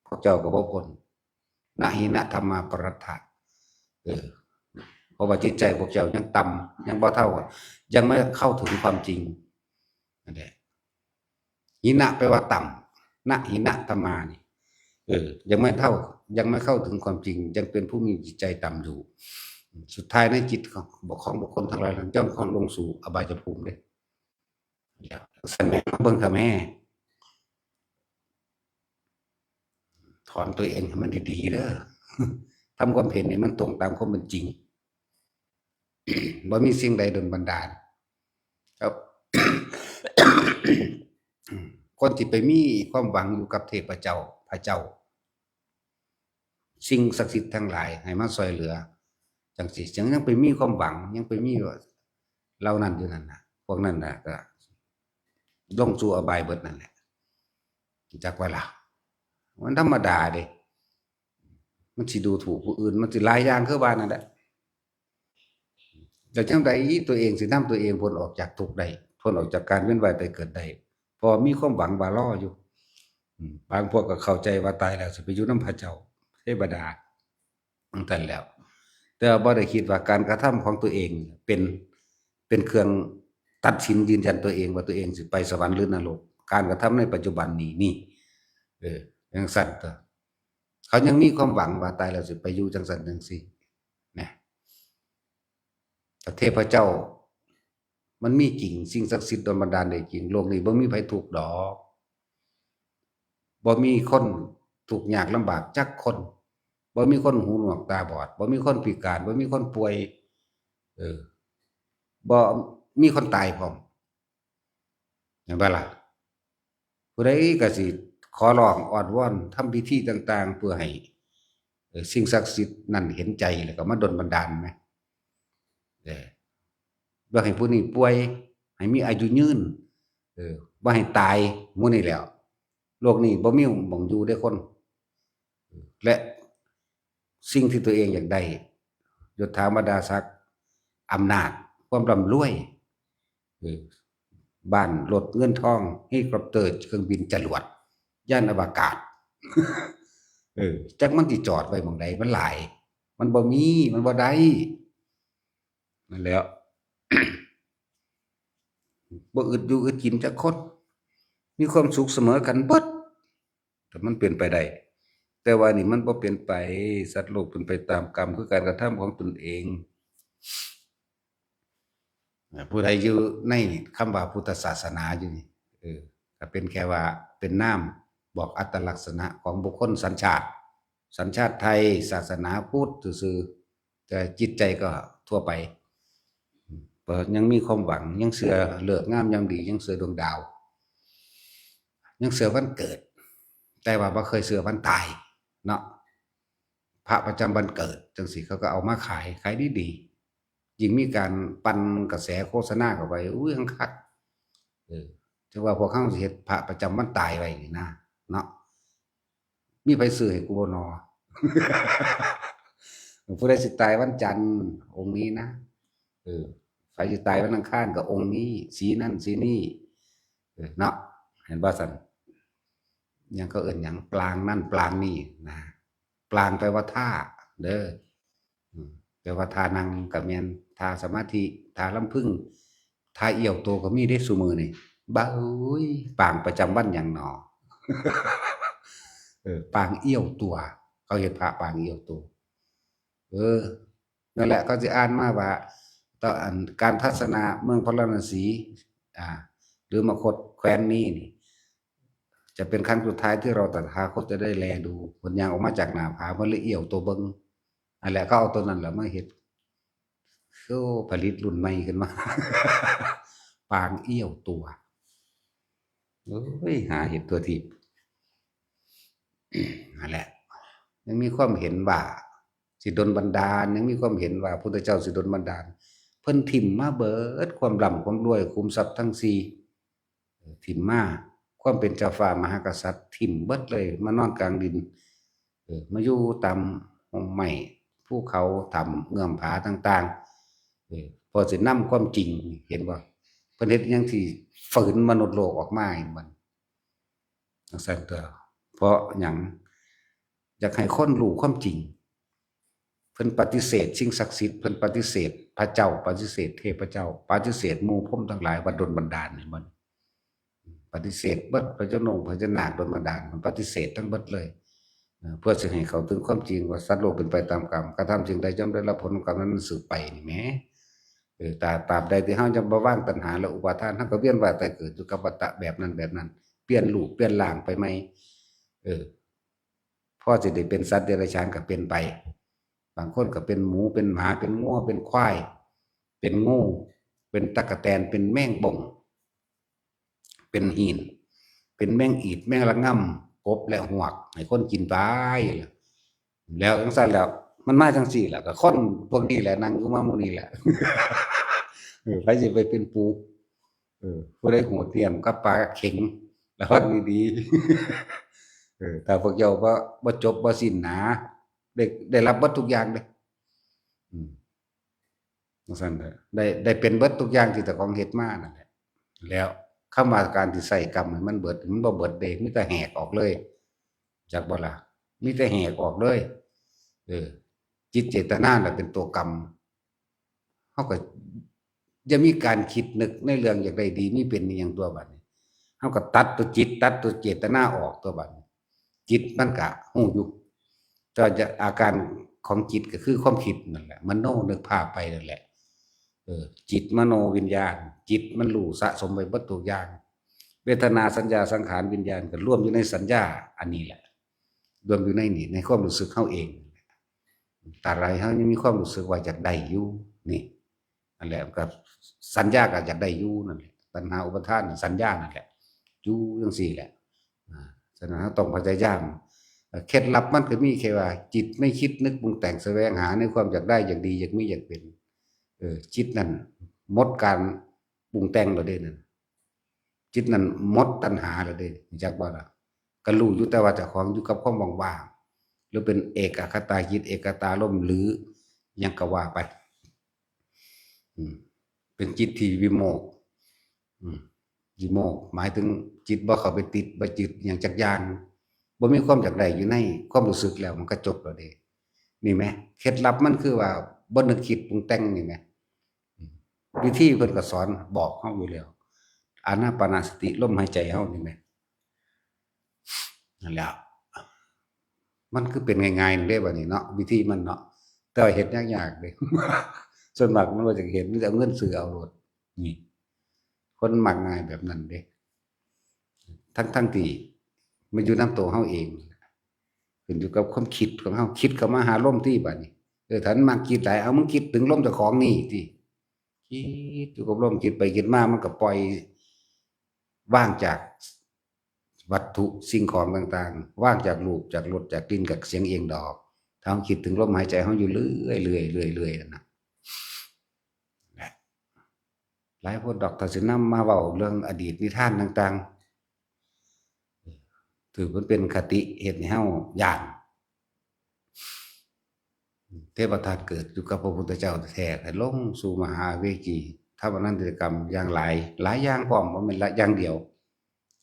พวกเจ้าก็บ่พ้น นะหินะธรรมาปรัตถะ เออ เพราะว่าจิตใจพวกเจ้ายังต่ำ ยังบ่เท่า ยังไม่เข้าถึงความจริง นั่นแหละ หินะแปลว่าต่ำ นะหินะธรรมานี่ เออ ยังไม่เท่า ยังไม่เข้าถึงความจริง ยังเป็นผู้มีจิตใจต่ำอยู่ สุดท้ายในจิตของ ของบุคคลทั้งหลายนั้นย่อมเข้าลงสู่อบายภูมิเลย สั่นแม่มาเบิ่งค่ะแม่ ถอนตัวเองให้มันดีๆเด้อ ทำความเห็นให้มันตรงตามความเป็นจริง บ่มีสิ่งใดดลบันดาล ครับ คนที่ไปมีความหวังอยู่กับเทพเจ้า พระเจ้า สิ่งศักดิ์สิทธิ์ทั้งหลายให้มาช่วยเหลือ จังสิ จังยังไปมีความหวัง ยังไปมีว่าเหล่านั้นอยู่นั่นน่ะ พวกนั้นน่ะก็ลงสู่อบายเบิดนั่นแหละ จักว่าล่ะ มันธรรมดาเด้ มันสิดูถูกผู้อื่น มันสิหลายอย่างคือว่านั่นแหละ แต่จังใดตัวเองสินำตัวเองพ้นออกจากทุกข์ได้ พ้นออกจากการเวียนว่ายตายเกิดได้ เพราะมีความหวังว่ารออยู่ อืม บางพวกก็เข้าใจว่าตายแล้วสิไปอยู่นำพระเจ้า เทวดา จังซั่นแล้ว แต่ว่าบ่ได้คิดว่าการกระทำของตัวเองเป็น เป็นเครื่องตัดสินยืนยันตัวเองว่าตัวเองสิไปสวรรค์หรือนรก การกระทำในปัจจุบันนี้นี่ เออ จังซั่นตัว เขายังมีความหวังว่าตายแล้วสิไปอยู่จังซั่นจังซี่ นะ แต่เทพเจ้า มันมีจริง สิ่งศักดิ์สิทธิ์ดลบันดาลได้จริง โลกนี้บ่มีไผทุกข์ดอก บ่มีคนทุกข์ยากลำบากจักคน บ่มีคนหูหนวกตาบอด บ่มีคนพิการ บ่มีคนป่วย เออ บ่มีคนตายพร้อม เห็นบ่ล่ะ ผู้ใดก็สิขอร้องอ้อนวอนทำพิธีต่างๆ เพื่อให้ เอ่อ สิ่งศักดิ์สิทธิ์นั่นเห็นใจแล้วก็มาดลบันดาลไหม เออ บ่ให้ผู้นี้ป่วย ให้มีอายุยืน เออ บ่ให้ตาย หมู่นี้แหล้ว โลกนี้บ่มีหม่องอยู่เด้คน และสิ่งที่ตัวเองอยากได้ ยศถาบรรดาศักดิ์ อำนาจ ความร่ำรวย เออ บ้าน รถ เงินทอง เฮลิคอปเตอร์ เครื่องบิน จรวด ยานอวกาศ เออ จักมันสิจอดไว้หม่องใด มันหลาย มันบ่มี มันบ่ได้ นั่นแหล้ว บ่อึดอยู่อึดกินจักคน มีความสุขเสมอกันเบิด ถ้ามันเป็นไปได้ แต่ว่านี่มันบ่เป็นไป สัตว์โลกเป็นไปตามกรรม คือการกระทำของตนเอง อ่า ผู้ใดอยู่ในคำว่าพุทธศาสนาอยู่นี่ เออ ก็เป็นแค่ว่าเป็นนามบอกอัตลักษณะของบุคคลสัญชาติ สัญชาติไทย ศาสนาพุทธซื่อๆ แต่จิตใจก็ทั่วไป เพราะยังมีความหวัง ยังเชื่อฤกษ์งามยามดี ยังเชื่อดวงดาว ยังเชื่อวันเกิด แต่ว่าบ่เคยเชื่อวันตายเนาะ พระประจำวันเกิดจังซี่ เขาก็เอามาขาย ขายดีๆ ยิ่งมีการปั่นกระแสโฆษณาเข้าไป อุ้ย คัก เออ ถือว่าพวกเขาสิเฮ็ดพระประจำวันตายไว้นี่นะ เนาะ มีไผซื้อให้กูบ่นอ ผู้ใดสิตายวันจันทร์ องค์นี้นะ เออ ไผสิตายวันอังคารก็องค์นี้ สีนั่นสีนี่ เออ เนาะ เห็นบ่ซั่น หยังเขาเอิ้นหยัง ปรางนั่นปรางนี่นะ ปรางแปลว่าท่า เด้อ อืม แปลว่าท่านั่งก็แม่น ท่าสมาธิ ท่าลำพึง ท่าเอี้ยวโตก็มีเด้ซุมื้อนี่ บ้าเอ้ย ปางประจำวันหยังหนอ เออ ปางเอี้ยวตัว เขาเฮ็ดพระปางเอี้ยวตัว เออ นั่นแหละ เขาสิอ่านมาว่า ตอนการทัศนาเมืองพาราณสี อ่า หรือมคธแคว้นนี้นี่ จะเป็นครั้งสุดท้ายที่เราตถาคตจะได้แลดู เพิ่นย่างออกมาจากหน้าผา เพิ่นเลยเอี้ยวตัวเบิ่ง อันแหละ เขาเอาตัวนั้นแหละมาเฮ็ด โอ้ ผลิตรุ่นใหม่ขึ้นมา ปางเอี้ยวตัว โอ้ย หาเฮ็ดตัวทีบ นั่นแหละ ยังมีความเห็นว่า สิดลบันดาล ยังมีความเห็นว่าพุทธเจ้าสิดลบันดาล เพิ่นถิ่มมาเบิด ความร่ำความรวย ขุมทรัพย์ทั้งสี่ เออ ถิ่มมา ความเป็นเจ้าฟ้ามหากษัตริย์ ถิ่มเบิดเลย มานอนกลางดิน เออ มาอยู่ตามห้องไม้ ภูเขา ถ้ำเงื้อมผาต่างๆ เออ พอสินำความจริง เห็นบ่ เพิ่นเฮ็ดหยังที่ฝืนมนุษย์โลกออกมา เห็นบ่ จั่งซั้นตัว เพราะหยัง อยากให้คนรู้ความจริง เพิ่นปฏิเสธสิ่งศักดิ์สิทธิ์ เพิ่นปฏิเสธพระเจ้า ปฏิเสธเทพเจ้า ปฏิเสธหมู่พรหมทั้งหลายว่าดลบันดาล เห็นบ่ ปฏิเสธเบิด พญานาค พญานาคดลบันดาล มันปฏิเสธทั้งเบิดเลย เอ่อ เพื่อสิให้เข้าถึงความจริงว่าสัตว์โลกเป็นไปตามกรรม กระทำสิ่งใดย่อมได้รับผลของกรรมนั้นสืบไปนี่แหม เออ ตราบ ตราบใดที่เฮายังบ่วางตัณหาและอุปาทาน เฮาก็เวียนว่ายตายเกิดอยู่กับวัฏฏะแบบนั้นแบบนั้น เปลี่ยนรูปเปลี่ยนร่างไปใหม่ เออ พอสิได้เป็นสัตว์เดรัจฉานก็เป็นไป บางคนก็เป็นหมู เป็นหมา เป็นงัว เป็นควาย เป็นงู เป็นตั๊กแตน เป็นแมงป่อง เป็นหิน เป็นแมงอีด แมงระง่ำ กบและฮวก ให้คนกินไป แล้วจั่งซั้นแล้ว มันมาจั่งซี้แหละ ก็คนพวกนี้แหละ นั่งอยู่มาหมู่นี้แหละ เออ ไผสิไปเป็นปู เออ ผู้ใดโหดเหี้ยมกับปลาเข็ง ระวังดีๆ เออ ถ้าพวกเจ้าบ่ บ่จบบ่สิ้นหนา ได้ ได้รับเบิดทุกอย่างเด้ อืม จั่งซั้นเด้อ ได้ ได้เป็นเบิดทุกอย่างที่เจ้าของเฮ็ดมานั่นแหละ แล้วคำว่าการที่ใช้กรรมให้มันเบิด มันบ่เบิดเด้ มีแต่แหกออกเลย จักบ่ล่ะ มีแต่แหกออกเลย เออ จิตเจตนาน่ะเป็นตัวกรรม เฮาก็อย่ามีการคิดนึกในเรื่องอยากได้ดีมีเป็นอีหยังตัวบัดนี้ เฮาก็ตัดตัวจิต ตัดตัวเจตนาออกตัวบัดนี้ จิตมันก็ฮู้อยู่ แต่ว่าจะ อาการของจิตก็คือความคิดนั่นแหละ มโนนึกภาพไปนั่นแหละ เออ จิตมโนวิญญาณ จิตมันรู้สะสมไว้เบิดทุกอย่าง เวทนาสัญญาสังขารวิญญาณก็รวมอยู่ในสัญญาอันนี้แหละ รวมอยู่ในนี่ ในความรู้สึกเฮาเอง ถ้าใดเฮายังมีความรู้สึกว่าอยากได้อยู่ นี่ นั่นแหละ ก็สัญญาก็อยากได้อยู่นั่นแหละ ตัณหาอุปาทานสัญญานั่นแหละ อยู่จั่งซี้แหละ อ่า ฉะนั้นเฮาต้องพยายาม เอ่อ เคล็ดลับมันก็มีแค่ว่า จิตไม่คิดนึกปรุงแต่งแสวงหาในความอยากได้ อยากดี อยากมี อยากเป็น เออ จิตนั่นหมดการปรุงแต่งแล้วเด้นั่น จิตนั่นหมดตัณหาแล้วเด้ รู้จักบ่ล่ะ ก็รู้อยู่แต่ว่าเจ้าของอยู่กับความว่างๆ หรือเป็นเอกคตาจิต เอกคตารมณ์ หรือหยังก็ว่าไป อืม เป็นจิตที่วิโมกข์ อืม วิโมกข์หมายถึงจิตบ่เข้าไปติด บ่ยึดหยังจักอย่าง บ่มีความอยากได้อยู่ในความรู้สึกแล้ว มันก็จบแล้วเด้ นี่แหม เคล็ดลับมันคือว่าบ่นึกคิดปรุงแต่งนี่แหม อืม วิธีเพิ่นก็สอนบอกเฮาอยู่แล้ว อานาปานสติ ลมหายใจเฮานี่แหม นั่นแหละ มันคือเป็นง่ายๆเด้บัดนี้เนาะ วิธีมันเนาะ แต่ว่าเฮ็ดยากๆเด้ ส่วนมากมันบ่อยากเฮ็ด มีแต่เอาเงินซื้อเอาโลด นี่ คนมักง่ายแบบนั้นเด้ ทั้งๆที่มันอยู่นำตัวเฮาเอง ขึ้นอยู่กับความคิดของเฮา คิดเข้ามาหาลมติบัดนี้ เออ ถ้ามันมักคิดหลาย เอา มึงคิดถึงลมเจ้าของนี่ติ คิดอยู่กับลม คิดไปคิดมา มันก็ปล่อย ว่างจากวัตถุสิ่งของต่างๆ ว่างจากรูป จากรส จากกลิ่น จากเสียงเองดอก ถ้าเฮาคิดถึงลมหายใจเฮาอยู่เรื่อยๆ เรื่อยๆ เรื่อยๆ นั่นน่ะ นะ หลายคนดอก ถ้าสินำมาเว้าเรื่องอดีตนิทานต่างๆ ถือมันเป็นคติเฮ็ดให้เฮาย้าน เทพทัตเกิดอยู่กับพระพุทธเจ้าแท้ๆ ให้ลงสู่มหาเวจี ทำอนันตริยกรรมอย่างหลาย หลายอย่างพร้อม บ่แม่นละอย่างเดียว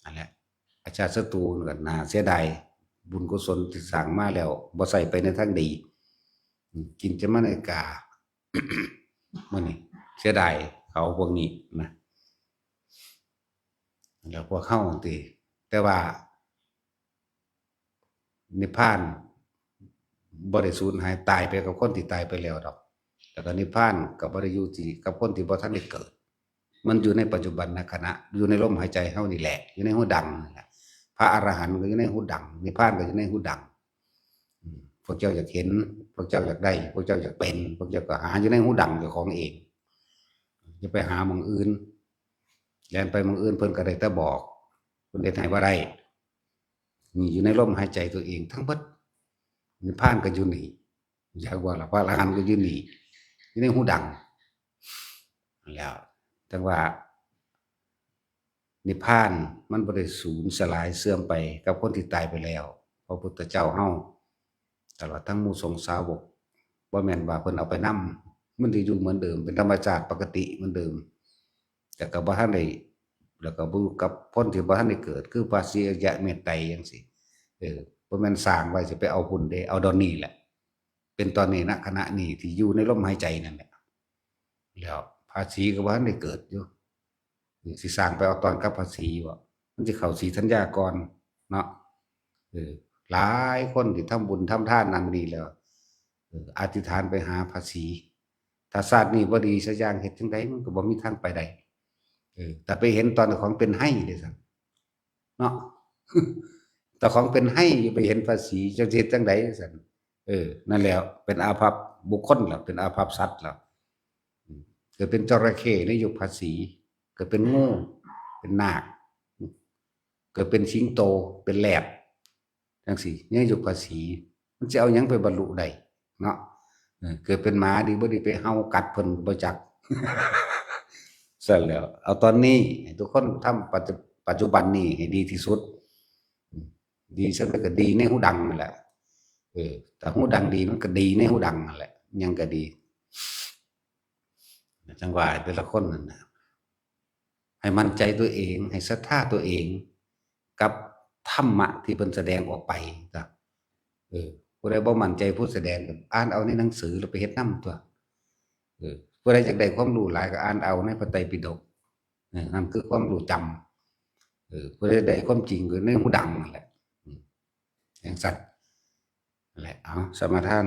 นั่นแหละ อาชาติศัตรูก็น่าเสียดาย บุญกุศลที่สร้างมาแล้ว บ่ใช้ไปในทางดี อืม กินจะมาในกา มื้อนี้เสียดายเขาพวกนี้นะ แล้วพวกเฮาติ แต่ว่า นิพพานบ่ได้สูญหายตายไปกับคนที่ตายไปแล้วดอก แล้วก็นิพพานก็บ่ได้อยู่ที่กับคนที่บ่ทันได้เกิด มันอยู่ในปัจจุบันขณะ อยู่ในลมหายใจเฮานี่แหละ อยู่ในหูดังนั่นแหละ พระอรหันต์ก็อยู่ในหูดัง นิพพานก็อยู่ในหูดัง อืม พวกเจ้าอยากเห็น พวกเจ้าอยากได้ พวกเจ้าอยากเป็น พวกเจ้าก็หาอยู่ในหูดังเจ้าของเอง อย่าไปหาหม่องอื่น แล่นไปหม่องอื่นเพิ่นก็ได้แต่บอก เพิ่นเฮ็ดให้บ่ได้ นี่อยู่ในลมหายใจตัวเองทั้งเบิด นิพพานก็อยู่นี่ อยากว่าล่ะ พระอรหันต์ก็อยู่นี่ อยู่ในหูดัง แล้ว จั่งว่า นิพพานมันบ่ได้สูญสลายเสื่อมไปกับคนที่ตายไปแล้ว พระพุทธเจ้าเฮา ตลอดทั้งหมู่สงฆ์สาวก บ่แม่นว่าเพิ่นเอาไปนำ มันสิอยู่เหมือนเดิม เป็นธรรมชาติปกติเหมือนเดิม แต่ก็บ่ทันได้ แล้วก็บ่อยู่กับคนที่บ่ทันได้เกิด คือพระศรีอริยะเมตไตรจั่งซี้ เออ บ่แม่นสร้างไว้สิไปเอาพุ้นเด้ เอาดอนนี้แหละ เป็นตอนนี้ ณ ขณะนี้ที่อยู่ในลมหายใจนั่นแหละ แล้วพระศรีก็บ่ทันได้เกิดอยู่ สิสร้างไปเอาตอนกับพระศรีบ่ มันสิเข้าศรีธัญญาก่อนเนาะ เออ หลายคนที่ทำบุญทำทานนั่นนี่แล้ว เออ อธิษฐานไปหาพระศรี ถ้าชาตินี้บ่ดีสักอย่าง เฮ็ดจั่งใดมันก็บ่มีทางไปได้ เออ แต่ไปเห็นตอนของเป็นไห้เด้ซั่น เนาะ แต่ของเป็นไห้อยู่ไปเห็นพระศรี จะเฮ็ดจั่งใดซั่น เออ นั่นแหละ เป็นอาภัพบุคคลแล้ว เป็นอาภัพสัตว์แล้ว อืม เกิดเป็นจระเข้ในยุคพระศรี เกิดเป็นงู เป็นนาค เกิดเป็นสิงโต เป็นแรด จั่งซี้ ในยุคพระศรี มันสิเอาหยังไปบรรลุได้เนาะ เออ เกิดเป็นหมาดีบ่ดีไปเห่ากัดเพิ่นบ่จัก ซั่นแหล้ว เอาตอนนี้ให้ทุกคนทำปัจจุ ปัจจุบันนี้ให้ดีที่สุด อืม ดีซะแล้วก็ดีในหูดังนั่นแหละ เออ ถ้าหูดังดีมันก็ดีในหูดังนั่นแหละ หยังก็ดี จั่งว่าแต่ละคนนั่นน่ะ ให้มั่นใจตัวเอง ให้ศรัทธาตัวเอง กับธรรมะที่เพิ่นแสดงออกไปจ้ะ เออ ผู้ใดบ่มั่นใจผู้แสดงก็อ่านเอาในหนังสือแล้วไปเฮ็ดนำตั๊ว เออ ผู้ใดอยากได้ความรู้หลายก็อ่านเอาในพระไตรปิฎก เออ นั่นคือความรู้จำ เออ ผู้ใดได้ความจริงก็ในหูดังนั่นแหละ อืม จั่งซั่น นั่นแหละ เอา สมาทาน